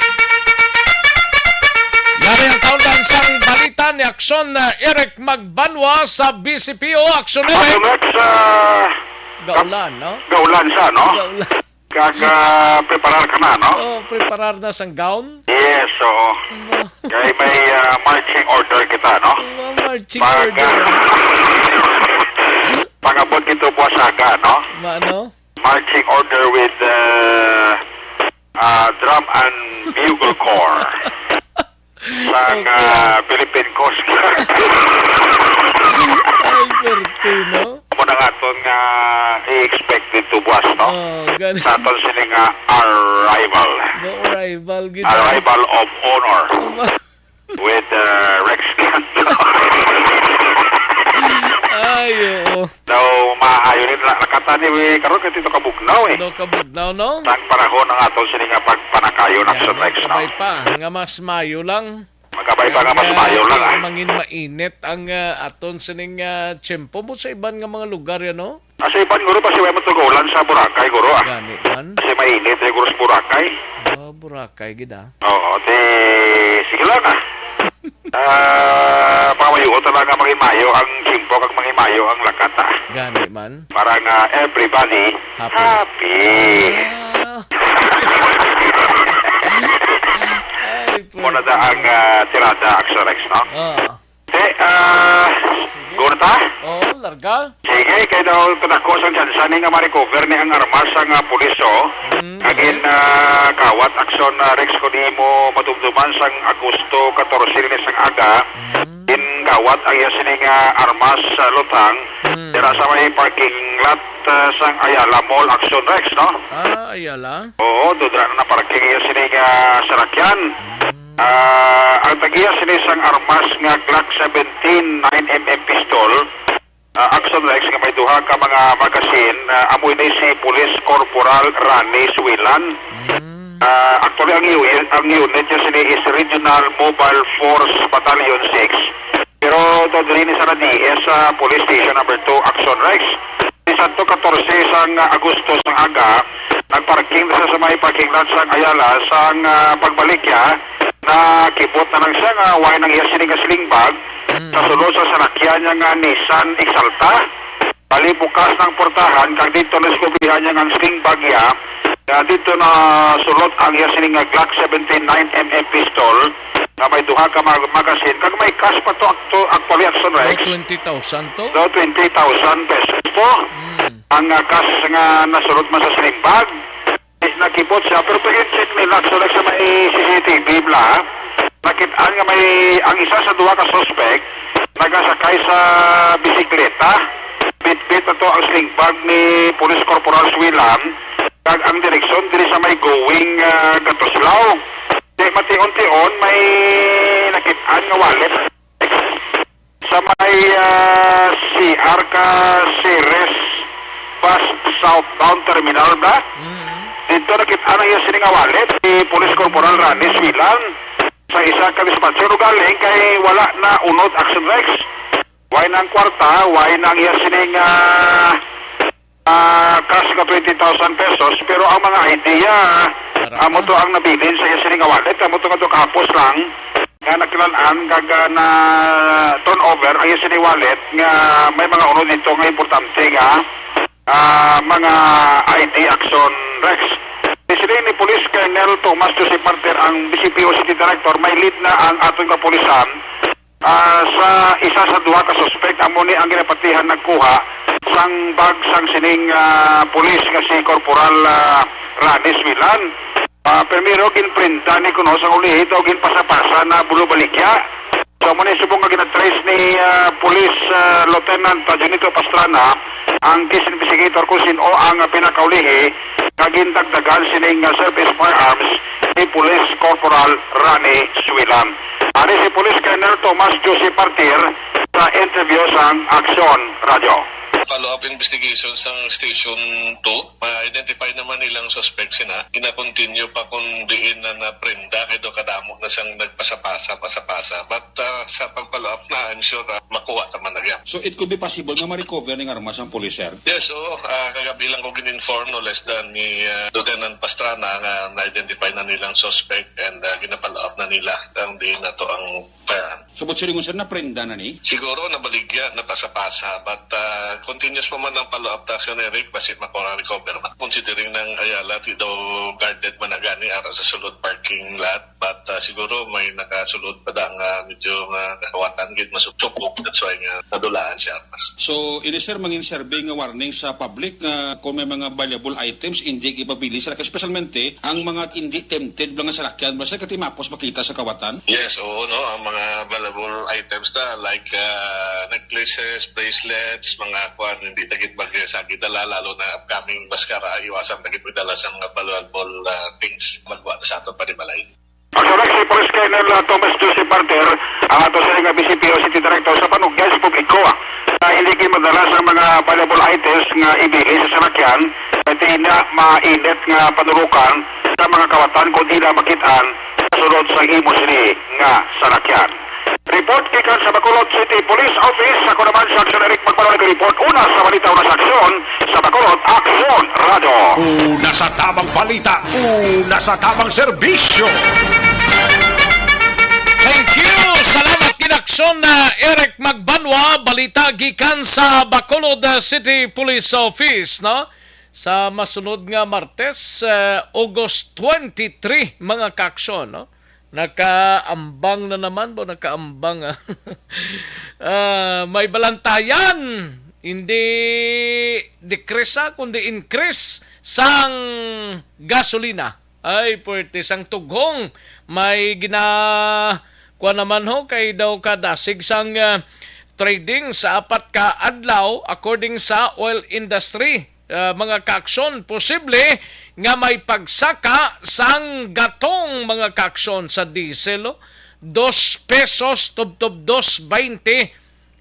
Yari ang kaundan sang balita ni Aksyon, ah, Eric Magbanwa sa B C P O. Aksyon, Ako Eric. Sunod sa Gaulan, no? Gaulan sa, no? Gaulan. Kag, ah, preparar ka na, no? Oh, preparar na sang gown? Yes, oo. Ba? Kay may, ah, marching order kita, no? Ba, marching Pag, order. ah, pag-abot kito buwas aga, no? Ba, ano? Marching order with, ah, ah, drum and bugle corps. Sang, Okay. ah, Philippine Coast Guard. Ay, perte, no? Amo na nga aton nga i-expect dito buwas, no? Oh, ganun. Sa aton sini nga arrival. The arrival, gid. Arrival of honor Aba. with, uh, Rex Gando. Ah, Ay, oo. Daw maayo ni la-, lakatan ni, eh, karon kay dito kabugnaw, eh. Daw kabugnaw, no? Sang panahon ang aton sini nga pagpanakayon, Action Rex, no? Kabay pa, nga mas mayo lang. Magkabay pa nga mas mayo lang, ah. Mangin mainit ang, ah, aton sining, ah, tiyempo mo sa iban nga mga lugar, yan, no? Ah, sa iban, guro, pa siya mo tugulan sa Boracay, guro, ah. Gani man. Kasi mainit, eh, guro, sa Boracay. Ah, Boracay, gid, ah. Oo, di, sige lang, ah. Ah, pangamayuon talaga mangimayo ang tiyempo kag mangimayo ang lakat, ah. Gani man. Para nga everybody Happy. happy. Ah. Ay, Muna da ang, ah, tirada, Action Rex, no? Ah. Te, ah, Sige. Guna ta? Oo, larga. Sige, kay daw kadako sang tsansa ni nga ma-recover ni ang armas sang, ah, pulis, oh. Mm. Kag in, ah, kawat, Action, ah, Rex, kung imo madumduman sang Agosto katorse ni sang aga, Mm. in kawat ang iya sini nga armas sa lutang, Mm. dira sa may parking lot, ah, sang Ayala Mall, Action Rex, no? Ah, Ayala? Oo, doon na parking iya sini nga sarakyan. Mm. Ah, ang tag-iya sini sang armas nga Glock seventeen nine M M pistol, ah, Action Rex nga may duha ka mga magazine, ah, amo ini si Police Corporal Rani Suilan. Mm. Ah, actually, ang unit, ang unit niya sini is Regional Mobile Force Battalion six. Pero to diri ni sa D S sa Police Station Number two, Action Rex. Ni Santo katorse sang Agosto sang aga, nagparking na sa may parking lot sang Ayala. Sang, ah, pagbalikya, nakibot na lang siya nga way nang iya sini nga sling bag Mm. sa sulod sa salakyan niya nga Nissan Exalta. Bali, bukas ng portahan, kag dito na diskubrihan niya nga ang sling bag niya, nga dito na sulod ang iya sini nga Glock seventeen nine M M pistol, nga may duha ka mag-, magazine, kag may cash pa to, actu-, actually, Action Rex. Oh, twenty thousand to? Daw twenty thousand pesos to. Hmm. Ang, ah, cash nga nasulod man sa sling bag. Nakibot siya, pero pag-check nila, actually, sa may C C T V bla, nakit-an nga may, ang isa sa duha ka suspect nagasakay sa bisikleta. Bitbit na to ang sling bag ni Police Corporal Swilan, kag ang direksyon diri sa may going, ah, Gatuslao. Di, mation-tion, may nakit-an nga wallet. Sa may, ah, C R ka Ceres Bus Southbound Terminal ba? Mm. Dito nakita na iya sini nga wallet ni Police Corporal Rani Swilan sa isa ka dispatcher. Ugaling kay wala na unod, Action Rex. Way nang kwarta, way nang iya sini nga ah, cash nga twenty thousand pesos, pero ang mga idea, Para amo pa. to ang nabilin sa iya sini nga wallet, amo to nga to kahapos lang, nga nakilan-an, kag, ah, na turnover ang iya sini wallet, nga may mga unod dito nga importante nga, ah, mga I D, Action Rex. Ni sini ni Police Colonel Thomas Joseph Martir, ang V C P O City Director, may lead na ang aton kapulisan. Ah, sa isa sa duha ka suspect, amo ni ang ginapatihan nagkuha sang bag sang sining, ah, pulis nga si Corporal, ah, Ranis Milan. Ah, primero, ginprenda ni kuno sang ulihi, daw ginpasa-pasa na bulo baligya. So, amo ni subong nga ginatrace ni, ah, Police, ah, Lieutenant, ah, Junito Pastrana, ang case investigator kung sino ang, ah, pinakaulihi nga gindagdagan sining, ah, service firearms ni Police Corporal Rani Suilan. Ari si Police Colonel Thomas Jose Partir sa interview sang Aksyon Radio. Follow-up investigation sang Station two, ma-identify naman nilang suspect sina. Gina-continue pa kung diin na naprenda, kay daw kadamo na siyang nagpasa-pasa, pasa-pasa. But, ah, sa pag-follow-up na, I'm sure, ah, makuha naman na yan. So, it could be possible nga ma-recover ning armas ang pulis, sir? Yes, oo. Ah, kagabi lang ko gin-inform, no less than, ni, ah, Lieutenant Pastrana nga na-identify na nilang suspect and, ah, gina-follow up na nila ang diin na to ang firearm. So, but silingon, sir, naprenda na ni? Siguro nabaligya, napasa-pasa, but, ah, continuous pa man ang follow-up ta, Sir Eric, basi maka-recover man. Considering nang Ayala, di daw guarded man na gani ara sa sulod parking lot, but, ah, siguro may nakasulod pa da nga medyo nga kahawatan gid, masupsupok, that's why nga nadulaan siya. So, ini, sir, mangin serve nga warning sa public nga kung may mga valuable items, indi ipabilin sila, specialmente ang mga indi tempted lang nga salakyan, ba, sir, kay ti mapos makita sa kawatan? Yes, oo, no, ang mga valuable items ta, like, ah, necklaces, bracelets, mga kuan, hindi na gid mag-, sa gidala, lalo na upcoming Baskara, iwasan na gid magdala sa mga valuable, ah, things, magwa sa aton panimalay. Ang sulat si Police Colonel, ah, Thomas Joseph Parter, ang ato sa nga V C P O City Director, sa panugyan sa publiko, ah, Nga hindi kayo madala sa mga valuable items nga ibili sa salakyan, kay indi na mainit nga panurukan sa mga kawatan kung di na makit-an sa sulod sang imo sini nga salakyan. Report gikan sa Bacolod City Police Office. Ako naman si Aksyon Eric Magpalo nag-report. Una sa balita, una sa aksyon sa Bacolod, Aksyon Radyo. Una sa tamang balita, una sa tamang serbisyo. Thank you. Salamat gid, Aksyon, uh, Eric Magbanwa. Balita gikan sa Bacolod, uh, City Police Office, no? Sa masunod nga Martes, uh, August twenty-three, mga kaaksyon, no? Nakaambang na naman, bo, nakaambang, ah. Ah, may balantayan, hindi decrease, ah, kundi increase sang gasolina. Ay, puwerte sang tughong. May gina-, kuwan naman ho, kay daw kadasig sang, ah, trading sa apat ka adlaw, according sa oil industry. Ah, mga kaaksyon, posible nga may pagsaka sang gatong, mga kaaksyon, sa diesel, oh. Dos pesos tubtob dos baynte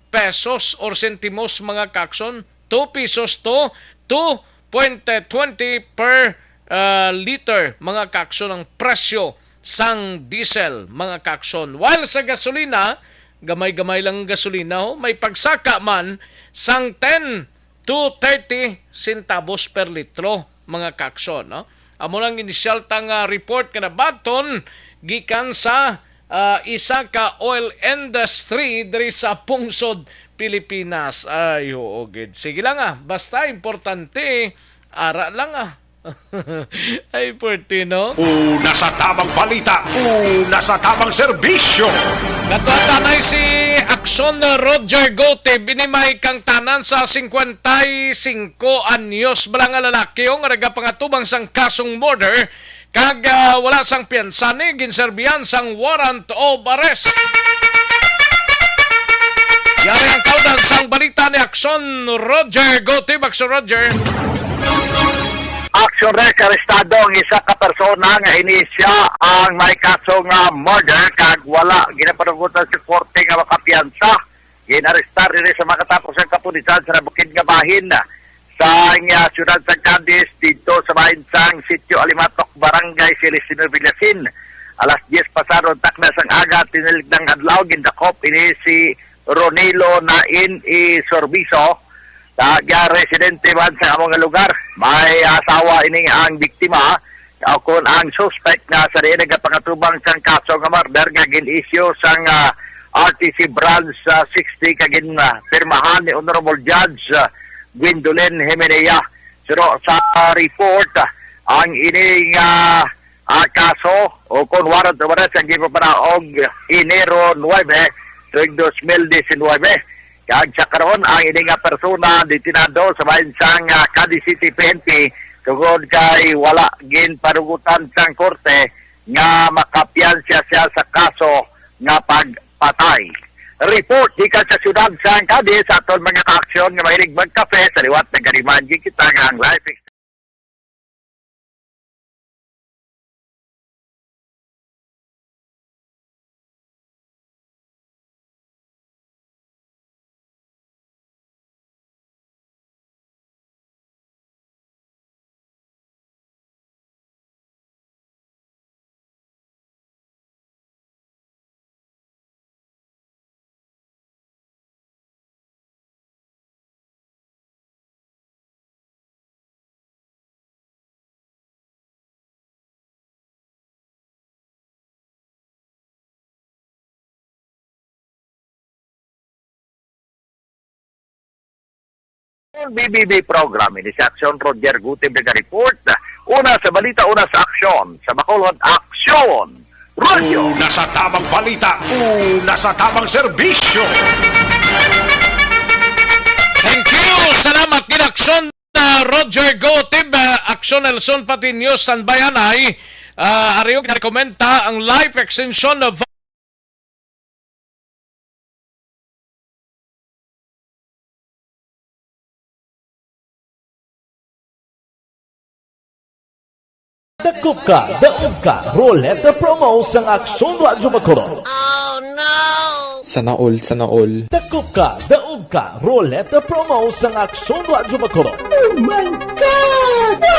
pesos or sentimos, mga kaaksyon, two pesos to two point twenty per, ah, liter, mga kaaksyon, ang presyo sang diesel, mga kaaksyon. While sa gasolina, gamay-gamay lang ang gasolina, ho, may pagsaka man sang ten to thirty centavos per litro, mga kaaksyon, no? Amo lang initial ta nga report nga nabaton gikan sa, ah, isa ka oil industry diri sa pungsod Pilipinas. Ay, oo, gid. Sige lang, ah. Basta importante, ara lang, ah. Ay, puwerte, no? Una sa tamang balita, una sa tamang serbisyo. Katuatan ay si Aksyon Roger Gotib, ini may kangtanan sa singkwenta y singko anyos bala nga lalaki, oh, nga nagapangatubang sang kasong murder kag, ah, wala sang piyansa ni ginserbihan sang warrant of arrest. Yari ang kaundan sang balita ni Aksyon Roger Gotib. Aksyon Roger. Action Rec, arestado ang isa ka persona nga ini siya ang may kaso nga murder kag wala ginapanugutan sa korte nga makapiyansa. Ginarestar diri sa makatapos ang kapulisan sa nabukid nga bahin sa, ah, siyudad sa Cadiz, dito sa bahin sang Sitio Alimatok, Barangay Celestino Villasin. Alas diyes pasado takna sang aga, tiniligdang adlaw, gindakop ini si Ronilo Nain i Sorbiso, nga residente man sa amo nga lugar. May asawa ini ang biktima, o kon ang suspect nga sa diin nagapangatubang sang kaso nga murder nga gin-issue sang, ah, R T C Branch, ah, sixty kag ginpirmahan ni Honorable Judge, ah, Gwendolyn Jimenea. Pero sa report, ah, ang ini nga, ah, kaso o kon warrant of arrest ang ginpapanaog Enero nuebe, tuig dos mil diecinuebe. Kag sa karon, ang ini nga persona detenado sa bahin sang, ah, Cadiz City P N P tungod kay wala ginpanugutan sang korte nga makapiyansa siya sa kaso nga pagpatay. Report gikan sa siyudad sang Cadiz sa aton mga kaaksyon nga mahilig magkape. Sa liwat, nag-remind kita nga ang life B B B program. Ini si Aksyon Roger Gutib naga-report. Una sa balita, una sa aksyon. Sa Bacolod, Aksyon Radyo. Una sa tamang balita, una sa tamang serbisyo. Thank you. Salamat gid, Aksyon, uh, Roger Gutib, uh, Aksyon Nelson, pati News Sanbayanay. Uh, ari, ginarekomenda ang life extension of Dakop ka, daog ka, Roleta Promo sang Aksyon Radyo Bacolod. Sana all, sana all. Dakop ka, daog ka, Roleta Promo sang Aksyon Radyo Bacolod. Oh my God! Wow!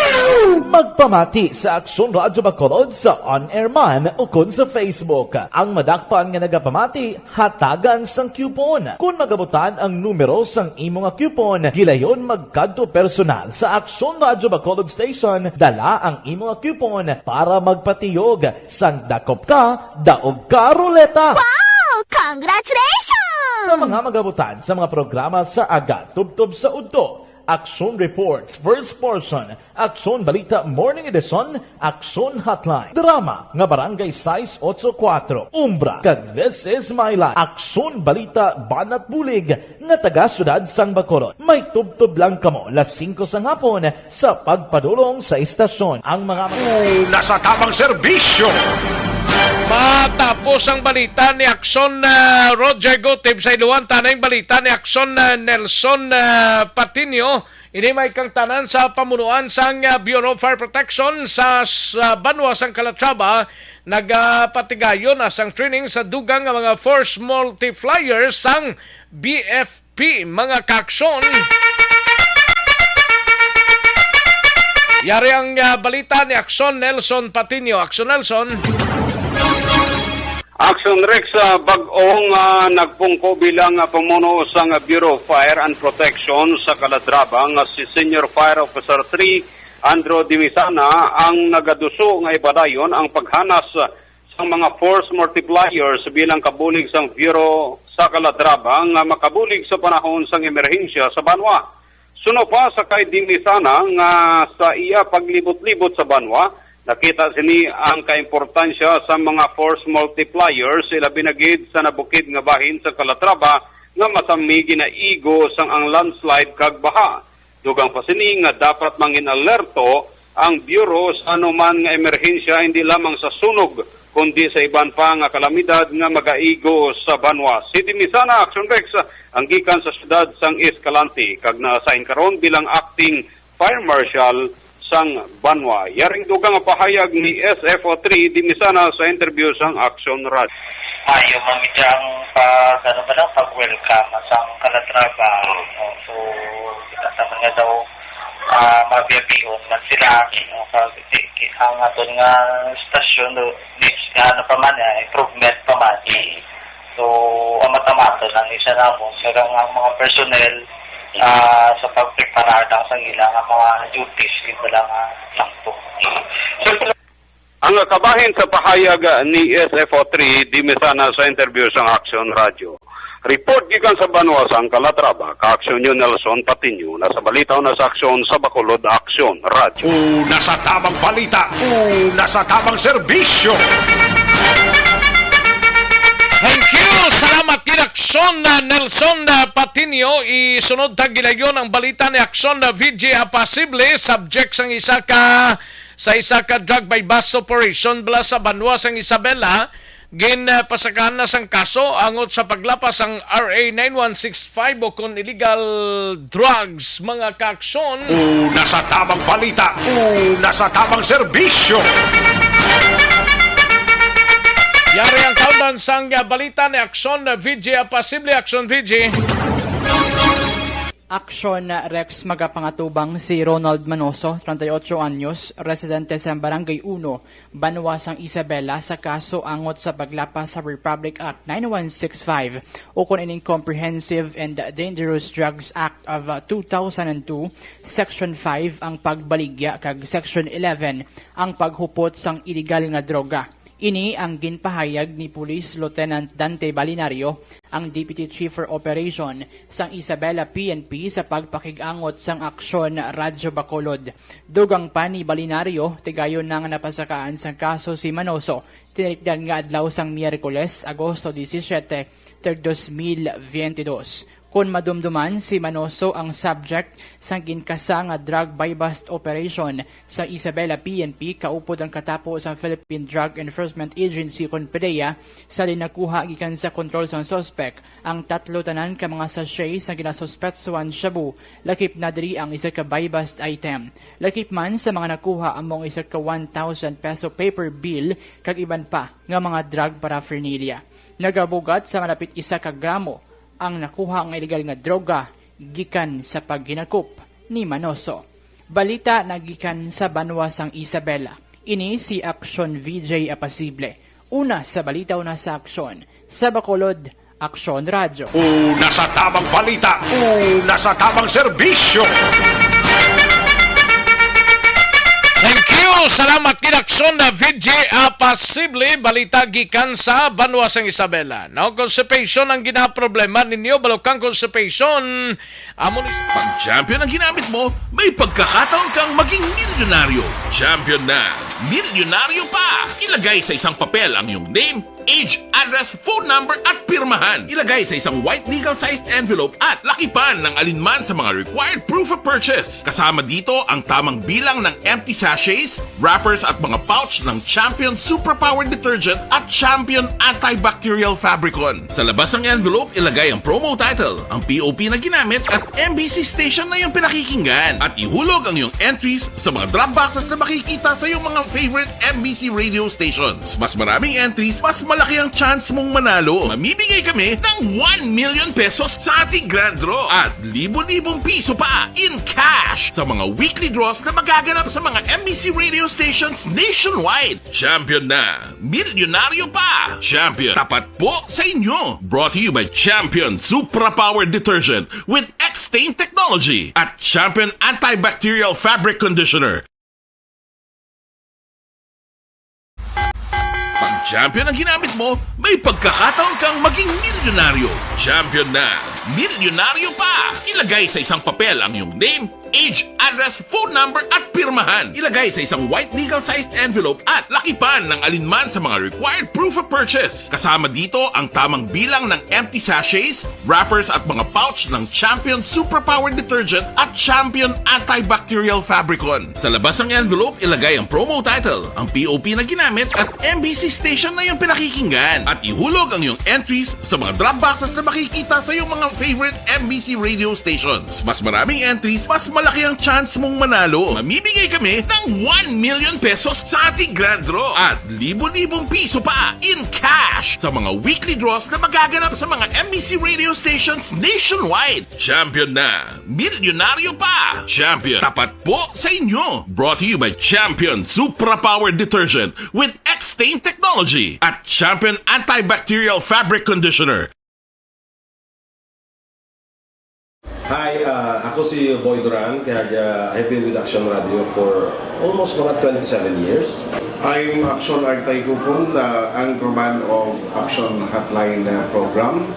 Magpamati sa Aksyon Radyo Bacolod sa on-air man ukon sa Facebook. Ang madakpan nga nagapamati, hatagan sang coupon. Kon magabutan ang numero sang imo nga coupon, gilayon magkadto personal sa Aksyon Radyo Bacolod Station, dala ang imo nga coupon para magpatiyog sang dakop ka, daog ka, Roleta. Wow! Congratulations! Sa mga magabutan sa mga programa sa aga, tubtob sa udto, Aksyon Reports, First Portion, Aksyon Balita Morning Edition, Aksyon Hotline, drama nga Barangay sais ocho kuatro, Umbra, kag This Is My Life, Aksyon Balita Banat Bulig nga taga Siyudad sang Bacolod. May tubtob lang kamo las singko sang hapon sa pagpadulong sa istasyon. Ang mga Una sa tamang serbisyo. Matapos ang balita ni Aksyon, ah, Roger Gutib, sa iluhan ta na ang balita ni Aksyon, ah, Nelson, ah, Patino. Ini may kang tanan sa pamunuan sang, ah, Bureau of Fire Protection sa, sa banwa sang Calatrava, nagapatigayon na sang training sa dugang nga mga force multiplier sang B F P, mga kaaksyon. Yari ang, ah, balita ni Aksyon Nelson Patino. Aksyon Nelson. Action Rex, ah, bag-o nga nagpungko bilang, ah, pamuno sang Bureau of Fire and Protection sa Calatrava nga si Senior Fire Officer three, Andrew Dimisana, ang nagaduso nga ipadayon ang paghanas sang mga force multipliers bilang kabulig sang Bureau sa Calatrava nga makabulig sa panahon sang emerhensya sa banwa. Suno pa sa kay Dimisana nga sa iya paglibot-libot sa banwa, nakita sini ang kaimportansya sa mga force multipliers, ilabi na gid sa nabukid nga bahin sa Calatrava nga masami ginaigo sang ang landslide kag baha. Dugang pa sini nga dapat mangin-alerto ang Bureau sa anuman nga emerhensya, hindi lamang sa sunog, kundi sa iban pa nga kalamidad nga magaigo sa banwa. Si Dimisana, Action Rex, ang gikan sa siyudad sang Escalante, kag naasahin karon bilang acting fire marshal sang banwa. Yaring dugang nga pahayag ni S F O three Dimisana sa interview sang Action Radio. Maayo man gid ang pag, ano ba lang, pag-welcome sang Calatrava. No? So, kita naman nga daw, ah, mabiyabion man sila. No? Kag di, di, ang aton nga stasyon, no, needs nga, ano pa man, eh, improvement pa man. So, ang matamaton lang isa namon, sa nga mga personnel, ah, sa pagpreparar lang sa ila nga mga duties, gid lang, ah, sakto. So, Ang kabahin sa pahayag ni S F O three Dimisana sa interview sang Action Radio. Report gikan sa banwa sang Calatrava, Kaaksyon News Nelson Patino, na sa balita na sa aksyon sa Bacolod, Aksyon Radio. Una sa tamang balita, una sa tamang serbisyo. Thank you. Salamat gid, Aksyon, uh, Nelson, uh, Patino. Isunod ta gilayon ang balita ni Aksyon, uh, V J Apasible, subject sang isa ka sa isa ka drug buy-bust operation bala sa banwa sang Isabela, gin, ah, pasakaan na sang kaso angot sa paglapas sang R A nine one six five ukon illegal drugs, mga kaaksyon. Una sa tamang balita, una sa tamang serbisyo. Yari ang kaundan sang, ah, balita ni Aksyon, ah, V J, ah, Pasible Aksyon V J. Action Rex, magapangatubang si Ronald Manoso, treinta y ocho anyos, residente sa Barangay Uno, Banwa sang Isabela, sa kaso angot sa paglapas sa Republic Act nine one six five, ukon ining Comprehensive and Dangerous Drugs Act of, uh, two thousand and two, Section five ang pagbaligya kag Section eleven ang paghupot sang iligal nga droga. Ini ang ginpahayag ni Police Lieutenant Dante Balinario, ang Deputy Chief for Operation sang Isabela P N P, sa pagpakig-angot sang Aksyon Radyo Bacolod. Dugang pa ni Balinario, tigayon na nga napasakaan sang kaso si Manoso, tinikdan nga adlaw sang Miyerkules, Agosto disisiete, ter dos mil veintidós. Kon madumduman, si Manoso ang subject sang ginkasa nga drug buy-bust operation sa Isabela P N P kaupod ang katapo sa Philippine Drug Enforcement Agency kon PDEA sa linakuha gikan sa kontrol sang suspek. Ang tatlo tanan ka mga sachet sa ginasuspetsuhan shabu, lakip na diri ang isa ka buy-bust item. Lakip man sa mga nakuha amo ang isa ka one thousand peso paper bill kag iban pa nga mga drug paraphernalia. Nagabugat sa malapit isa ka gramo ang nakuha nga illegal nga droga gikan sa paghinakop ni Manoso. Balita na gikan sa banwa sang Isabela. Ini si Aksyon V J Apasible. Una sa balita, una sa aksyon. Sa Bacolod, Aksyon Radyo. Una sa tamang balita, una sa tamang serbisyo. Thank you. Salamat gid, Aksyon na V J Apasible. Balita gikan sa banwa sang Isabela. No, constipation ang ginaproblema ninyo, balukang constipation. Amo ni Pag champion ang ginamit mo, may pagkakataon kang maging milyonaryo. Champion na, milyonaryo pa! Ilagay sa isang papel ang iyong name, age, address, phone number, at pirmahan. Ilagay sa isang white legal-sized envelope at lakipan ng alinman sa mga required proof of purchase. Kasama dito ang tamang bilang ng empty sachets, wrappers, at mga pouch ng Champion Superpower Detergent at Champion Antibacterial Fabricon. Sa labas ng envelope, ilagay ang promo title, ang P O P na ginamit, at M B C station na iyong pinakikinggan. At ihulog ang iyong entries sa mga drop boxes na makikita sa iyong mga favorite M B C radio stations. Mas maraming entries, mas malaki ang chance mong manalo. Mamimigay kami ng one million pesos sa ating grand draw at libo-libong piso pa in cash sa mga weekly draws na magaganap sa mga M B C radio stations nationwide. Champion na! Milyonaryo pa! Champion, tapat po sa inyo! Brought to you by Champion Supra Power Detergent with X-Stain Technology at Champion Antibacterial Fabric Conditioner. Pag champion ang ginamit mo, may pagkakataon kang maging milyonaryo. Champion na! Milyonaryo pa! Ilagay sa isang papel ang iyong name, age, address, phone number, at pirmahan. Ilagay sa isang white legal-sized envelope at lakipan ng alinman sa mga required proof of purchase. Kasama dito ang tamang bilang ng empty sachets, wrappers, at mga pouch ng Champion Superpower Detergent at Champion Antibacterial Fabricon. Sa labas ng envelope, ilagay ang promo title, ang P O P na ginamit, at M B C station na iyong pinakikinggan. At ihulog ang iyong entries sa mga drop boxes na makikita sa iyong mga favorite M B C radio stations. Mas maraming entries, mas malaki ang chance mong manalo. Mamimigay kami ng one million pesos sa ating grand draw at libo-libong piso pa in cash sa mga weekly draws na magaganap sa mga M B C radio stations nationwide. Champion na! Milyonaryo pa! Champion, tapat po sa inyo! Brought to you by Champion Supra Power Detergent with X-Stain Technology at Champion Antibacterial Fabric Conditioner. Hi, uh, ako si Boy Duran, kag, uh, I've been with Action Radio for almost mga twenty-seven years. I'm Action Artay Kupon, the anchorman of Action Hotline, uh, program.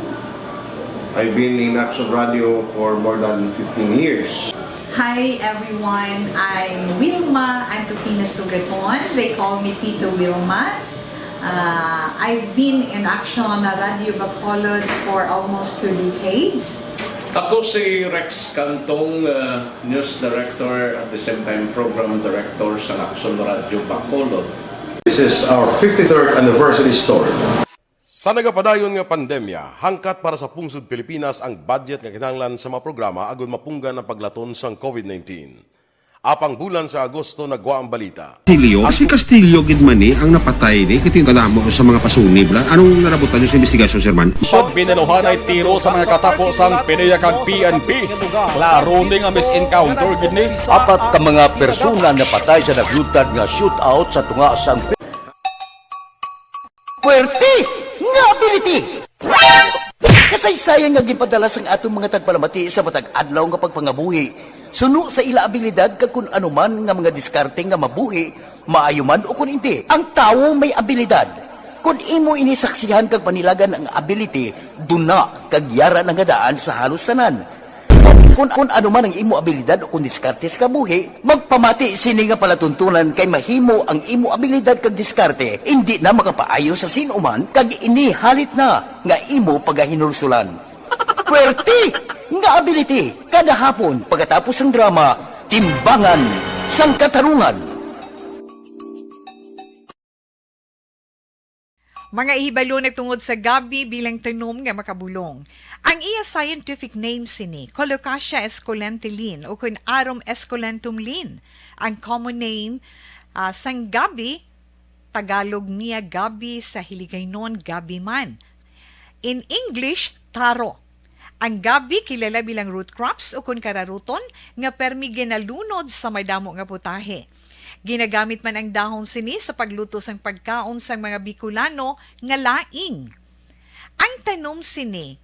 I've been in Action Radio for more than fifteen years. Hi everyone, I'm Wilma Antokina Sugaton. They call me Tito Wilma. Uh, I've been in Action Radio Bacolod for almost two decades. Ako si Rex Cantong, uh, news director, at the same time program director sa Action Radio Bacolod. This is our fifty-third anniversary story. Sa nagapadayon nga pandemya, hangkat para sa pungsod Pilipinas ang budget nga kinahanglan sa mga programa agud mapunggan ang paglaton sang COVID nineteen. Apang bulan sa Agosto nagwa ang balita. Castillo, si Castillo gid man ni ang napatay ni, kay tingkadamo sa mga pasunib lang. Anong narabutan niyo sa investigasyon, Sir Man? Pag binaluhan ay tiro sa mga katapo sang PDEA kag P N P. Klaro ni nga mis-encounter gid ni. Apat ka mga persona napatay sa nagluntad nga shootout sa tunga sang Puwerte nga ability! Kasaysayan nga ginpadala sang aton mga tagpalamati sa matag adlaw nga pagpangabuhi, suno sa ila abilidad kag kun ano man nga mga diskarte nga mabuhi, maayo man o kun indi. Ang tawo may abilidad. Kun imo ini saksihan kag panilagan ang ability, duna kag yara na nga daan sa halos tanan. Kun, kun ano man ang imo abilidad o kun diskarte sa kabuhi, magpamati sini nga palatuntunan kay mahimo ang imo abilidad kag diskarte indi na makapaayo sa sin-o man kag ini halit na nga imo pagahinulsulan. Pwerte nga ability, kada hapon pagkatapos sang drama, Timbangan sang Katarungan. Mga ihibalo na tungod sa gabi bilang tanom nga makabulong. Ang iya scientific name sini, Colocasia esculenta Lin, o kun Arum esculentum Lin. Ang common name, ah, sang gabi, Tagalog niya gabi, sa Hiligaynon gabi man. In English, taro. Ang gabi kilala bilang root crops o kun kararuton nga permi ginalunod sa madamo nga putahe. Ginagamit man ang dahon sini sa pagluto sang pagkaon sang mga Bicolano nga laing. Ang tanom sini,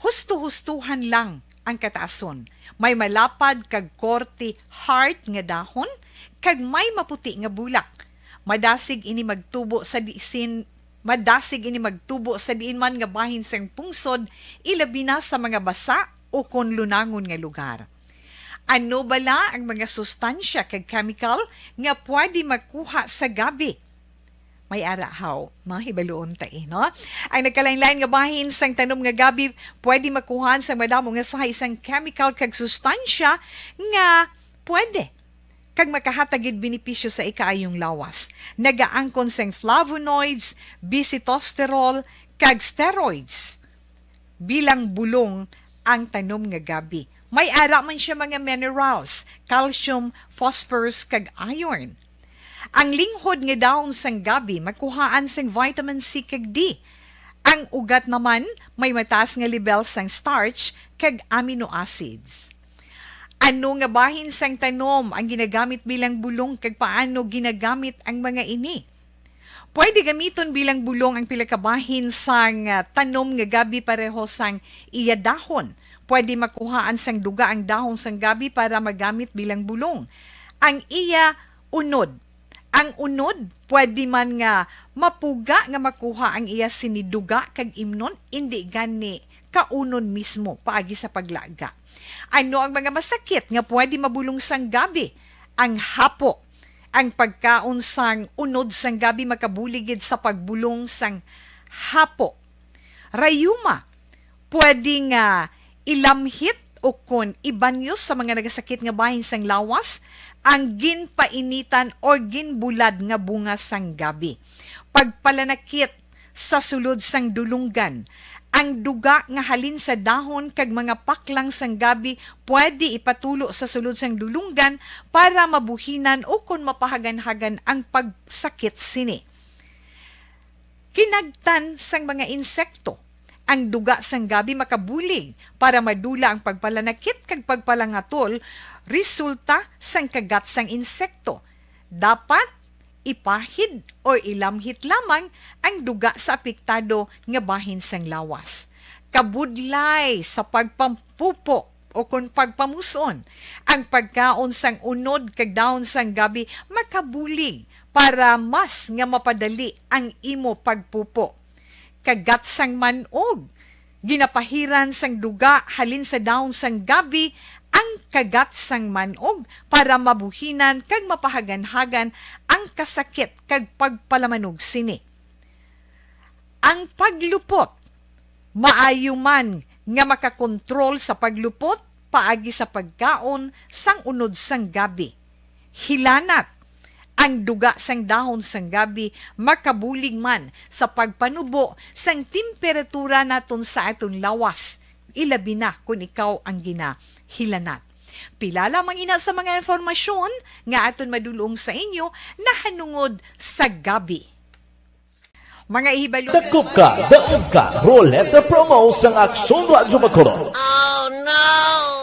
husto-hustuhan lang ang kataason. May malapad kag korte heart nga dahon kag may maputi nga bulak. Madasig ini magtubo sa disin, madasig ini magtubo sa diin man nga bahin sang pungsod, ilabi na sa mga basa o kon lunangon nga lugar. Ano bala ang mga sustansya kag chemical nga pwede makuha sa gabi? May ara haw, no? Hibaluon ta, eh, no? Ang nagkalain-lain nga bahin sang tanom nga gabi pwede makuhaan sang madamo nga sahi sang chemical kag sustansya nga pwede kag makahatag gid benepisyo sa ikaayong lawas. Nagaangkon sang flavonoids, bisitosterol, kag steroids bilang bulong ang tanom nga gabi. May ara man siya mga minerals, calcium, phosphorus, kag iron. Ang linghod nga dahon sang gabi makuhaan sang vitamin C kag D. Ang ugat naman may mataas nga lebel sang starch kag amino acids. Ano nga bahin sang tanom ang ginagamit bilang bulong, kag paano ginagamit ang mga ini? Pwede gamiton bilang bulong ang pila ka bahin sang, ah, tanom nga gabi pareho sang iya dahon. Pwede makuhaan sang duga ang dahon sang gabi para magamit bilang bulong. Ang iya unod. Ang unod pwede man nga mapuga nga makuha ang iya sini duga kag imnon, indi gani kaunon mismo paagi sa paglaga. Ano ang mga masakit nga pwede mabulong sang gabi? Ang hapo. Ang pagkaon sang unod sang gabi makabulig gid sa pagbulong sang hapo. Rayuma, pwede nga ilamhit o kon ibanyo sa mga nagasakit nga bahin sang lawas ang ginpainitan o ginbulad nga bunga sang gabi. Pagpalanakit sa sulod sang dulunggan. Ang duga nga halin sa dahon kag mga paklang sang gabi pwede ipatulo sa sulod sang dulunggan para mabuhinan o kon mapahaganhagan ang pagsakit sini. Kinagtan sang mga insekto. Ang duga sang gabi makabulig para madula ang pagpalanakit kag pagpalangatol resulta sang kagat sang insekto. Dapat ipahid o ilamhit lamang ang duga sa apektado nga bahin sang lawas. Kabudlay sa pagpampupo o kon pagpamus-on, ang pagkaon sang unod kag dahon sang gabi makabulig para mas nga mapadali ang imo pagpupo. Kagat sang man-og. Ginapahiran sang duga halin sa dahon sang gabi ang kagat sang man-og para mabuhinan kag mapahaganhagan ang kasakit kag pagpalamanog sini. Ang paglupot. Maayo man nga makakontrol sa paglupot paagi sa pagkaon sang unod sang gabi. Hilanat. Ang duga sang dahon sang gabi makabulig man sa pagpanubo sang temperatura naton sa aton lawas, ilabi na kon ikaw ang ginahilanat. Pila lamang ina sa mga impormasyon nga aton madul-ong sa inyo nahanungod sa gabi. Mga ihibalo. Dakop ka, daog ka, Roleta Promo sang Aksyon Radyo Bacolod.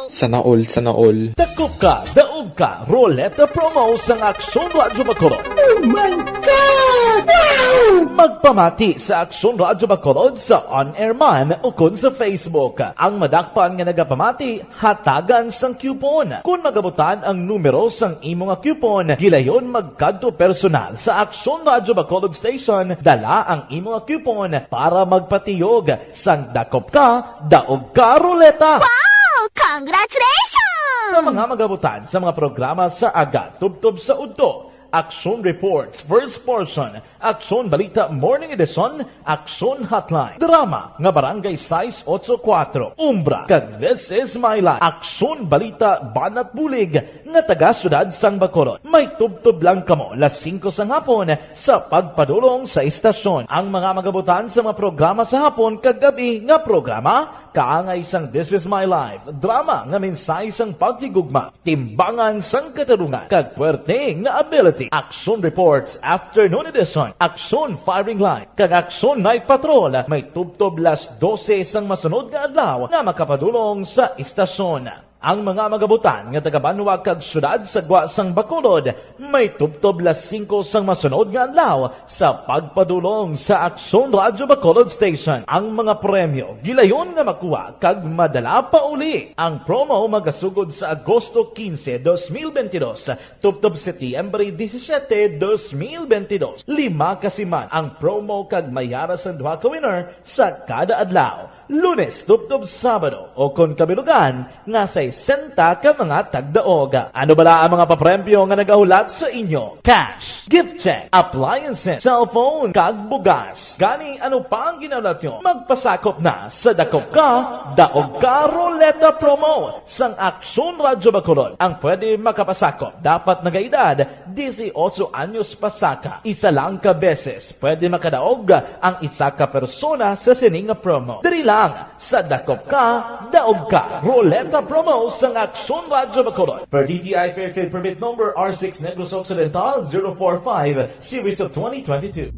Sana all, sana all. Dakop ka, daog ka, Roleta Promo sang Aksyon Radyo Bacolod. Oh my God! Wow! Magpamati sa Aksyon Radyo Bacolod sa on-air man o kon sa Facebook. Ang madakpan nga nagapamati, hatagan sang coupon. Kon magabutan ang numero sang imo nga coupon, gilayon magkadto personal sa Aksyon Radyo Bacolod Station, dala ang imo nga coupon para magpatiyog sang dakop ka, daog ka, Roleta. Wow! Congratulations! Sa mga magabutan sa mga programa sa aga, tubtob sa udto, Aksyon Reports, First Portion, Aksyon Balita Morning Edition, Aksyon Hotline, drama nga Barangay sais otso kuwatro, Umbra, kag This Is My Life, Aksyon Balita Banat Bulig, nga taga Siyudad sang Bacolod. May tubtob lang kamo las singko sang hapon sa pagpadulong sa istasyon. Ang mga magabutan sa mga programa sa hapon kag gab-i nga programa, kaangay sang This Is My Life, drama nga mensahe sang paghigugma, timbangan sang katarungan, kag puwerte nga ability. Action Reports, Afternoon Edition, Action Firing Line, kag Action Night Patrol, may tubtob las dose sang masunod nga adlaw nga makapadulong sa istasyon. Ang mga magabutan nga taga-banwa kag siyudad sa gwa sang Bacolod may tubtob las singko sang masunod nga adlaw sa pagpadulong sa Aksyon Radyo Bacolod Station. Ang mga premyo gilayon nga makuha kag madala pa uli. Ang promo magasugod sa Agosto quince, dos mil veintidós, tubtob Setyembre disisiete, dos mil veintidós. Lima ka siman ang promo kag may yara sang duha ka winner sa kada adlaw, Lunes tubtob Sabado, o kon kabilugan nga sesenta ka mga tagdaog. Ano bala ang mga papremyo nga nagahulat sa inyo? Cash, gift check, appliances, cellphone, kag bugas. Gani, ano pa ang ginahulat nyo? Magpasakop na sa Dakop Ka, Daog Ka Ruleta Promo sang Aksyon Radyo Bacolod. Ang pwede makapasakop dapat nagaedad disiotso anyos pasaka. Isa lang ka beses pwede makadaog ang isa ka persona sa sini nga promo. Diri lang sa Dakop Ka, Daog Ka Ruleta Promo sang Aksyon Radyo Bacolod. Per D T I Fair Trade Permit Number R six Negros Occidental zero four five, Series of twenty twenty-two.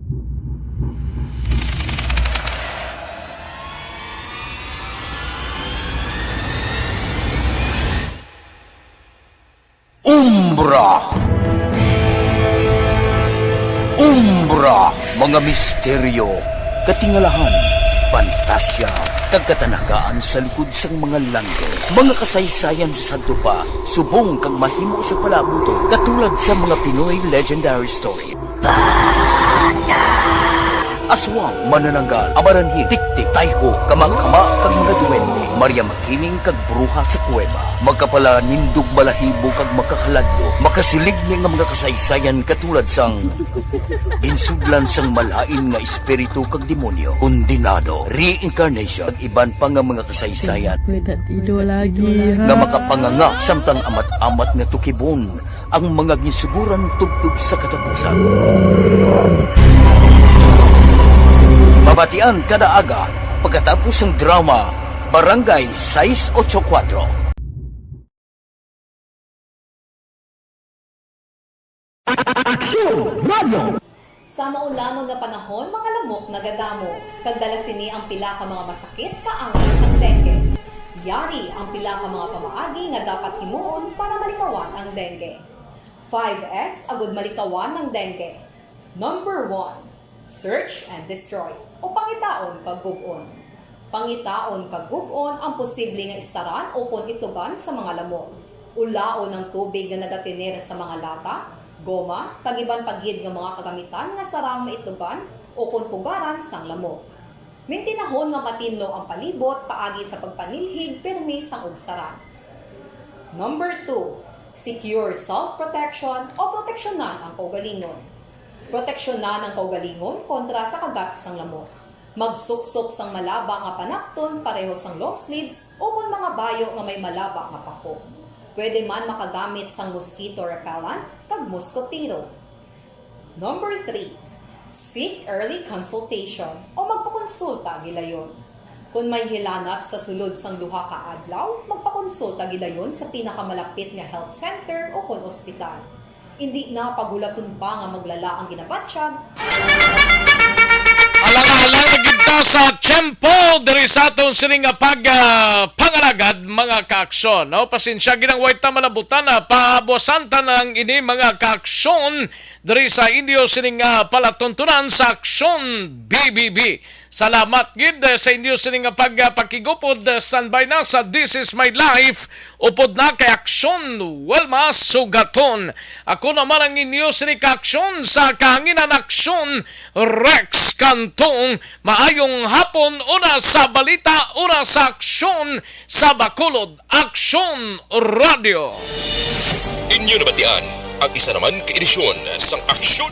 Umbra. Umbra, mga misteryo, katingalahan, pantasya, kag katanagaan sa likod sang mga langit. Mga kasaysayan sa sadto pa, subong kag mahimo sa palabuton, katulad sa mga Pinoy legendary story. Aswang, manananggal, amaranhig, tiktik, tayho, kama-kama, kag mga duwende, Maria Makiling, kag bruha sa kuweba. Makapalanindog balahibo kag makahaladlo, makasiligni nga mga kasaysayan katulad sang ginsudlan sang malain nga espiritu kag demonyo, kondenado, reincarnation, kag iban pa nga mga kasaysayan Pwede ido lagi, nga ha? Makapanganga samtang amat-amat nga tukibon ang mga ginsuguran tubtob sa katapusan. Mabatian kada aga pagkatapos sang drama Barangay sais otso kuwatro. Aksyon Radio. Sa maulangon nga panahon, mga lamok nagadamo, kag dala sini ang pila ka mga masakit kaangay sang dengue. Yari ang pila ka mga pamaagi nga dapat himuon para malikawan ang dengue. Five S agud malikawan ang dengue. Number one, search and destroy, o pangitaon kag gub-on. Pangitaon kag gub-on ang posible nga istaran ukon itugan sa mga lamok. Ulaon ang tubig nga nagatener sa mga lata, goma, kag iban pa gid nga mga kagamitan nga sarang maitugan ukon pugaran sang lamok. Mintinahon nga matinlo ang palibot paagi sa pagpanilhig pirmi sang ugsaran. Number two, secure self-protection o proteksyonan ang kaugalingon. Proteksyonan ang kaugalingon kontra sa kagat sang lamok. Magsuksok sang malaba nga panapton pareho sang long sleeves ukon mga bayo nga may malaba nga pako. Pwede man makagamit sang mosquito repellent kag moskotero. Number three, seek early consultation o magpakonsulta gilayon. Kon may hilanat sa sulod sang duha ka adlaw, magpakonsulta gilayon sa pinakamalapit nga health center ukon ospital. Indi na paghulaton pa nga maglala ang ginabatyag. Alang-alang na gid ta sa tiyempo diri sa aton sini nga pag, ah, pangalagad, mga kaaksyon, no? Pasensya, ginang way ta malabutan, ah, pabuasan ta na lang ini, mga kaaksyon, diri sa inyo sining, ah, palatuntunan sa Aksyon B B B. Salamat gid, eh, sa inyo sining, ah, pag, ah, pakigupod. Eh, standby na sa This Is My Life, upod na kay Aksyon Wilma Sugaton. Ako naman ang inyo sining kaaksyon sa kahanginan, Aksyon Rex Cantong. Maayong hapon, una sa balita, una sa aksyon sa Bacolod, Aksyon Radio. Inyo nabatian Ang isa naman ka edisyon sang Aksyon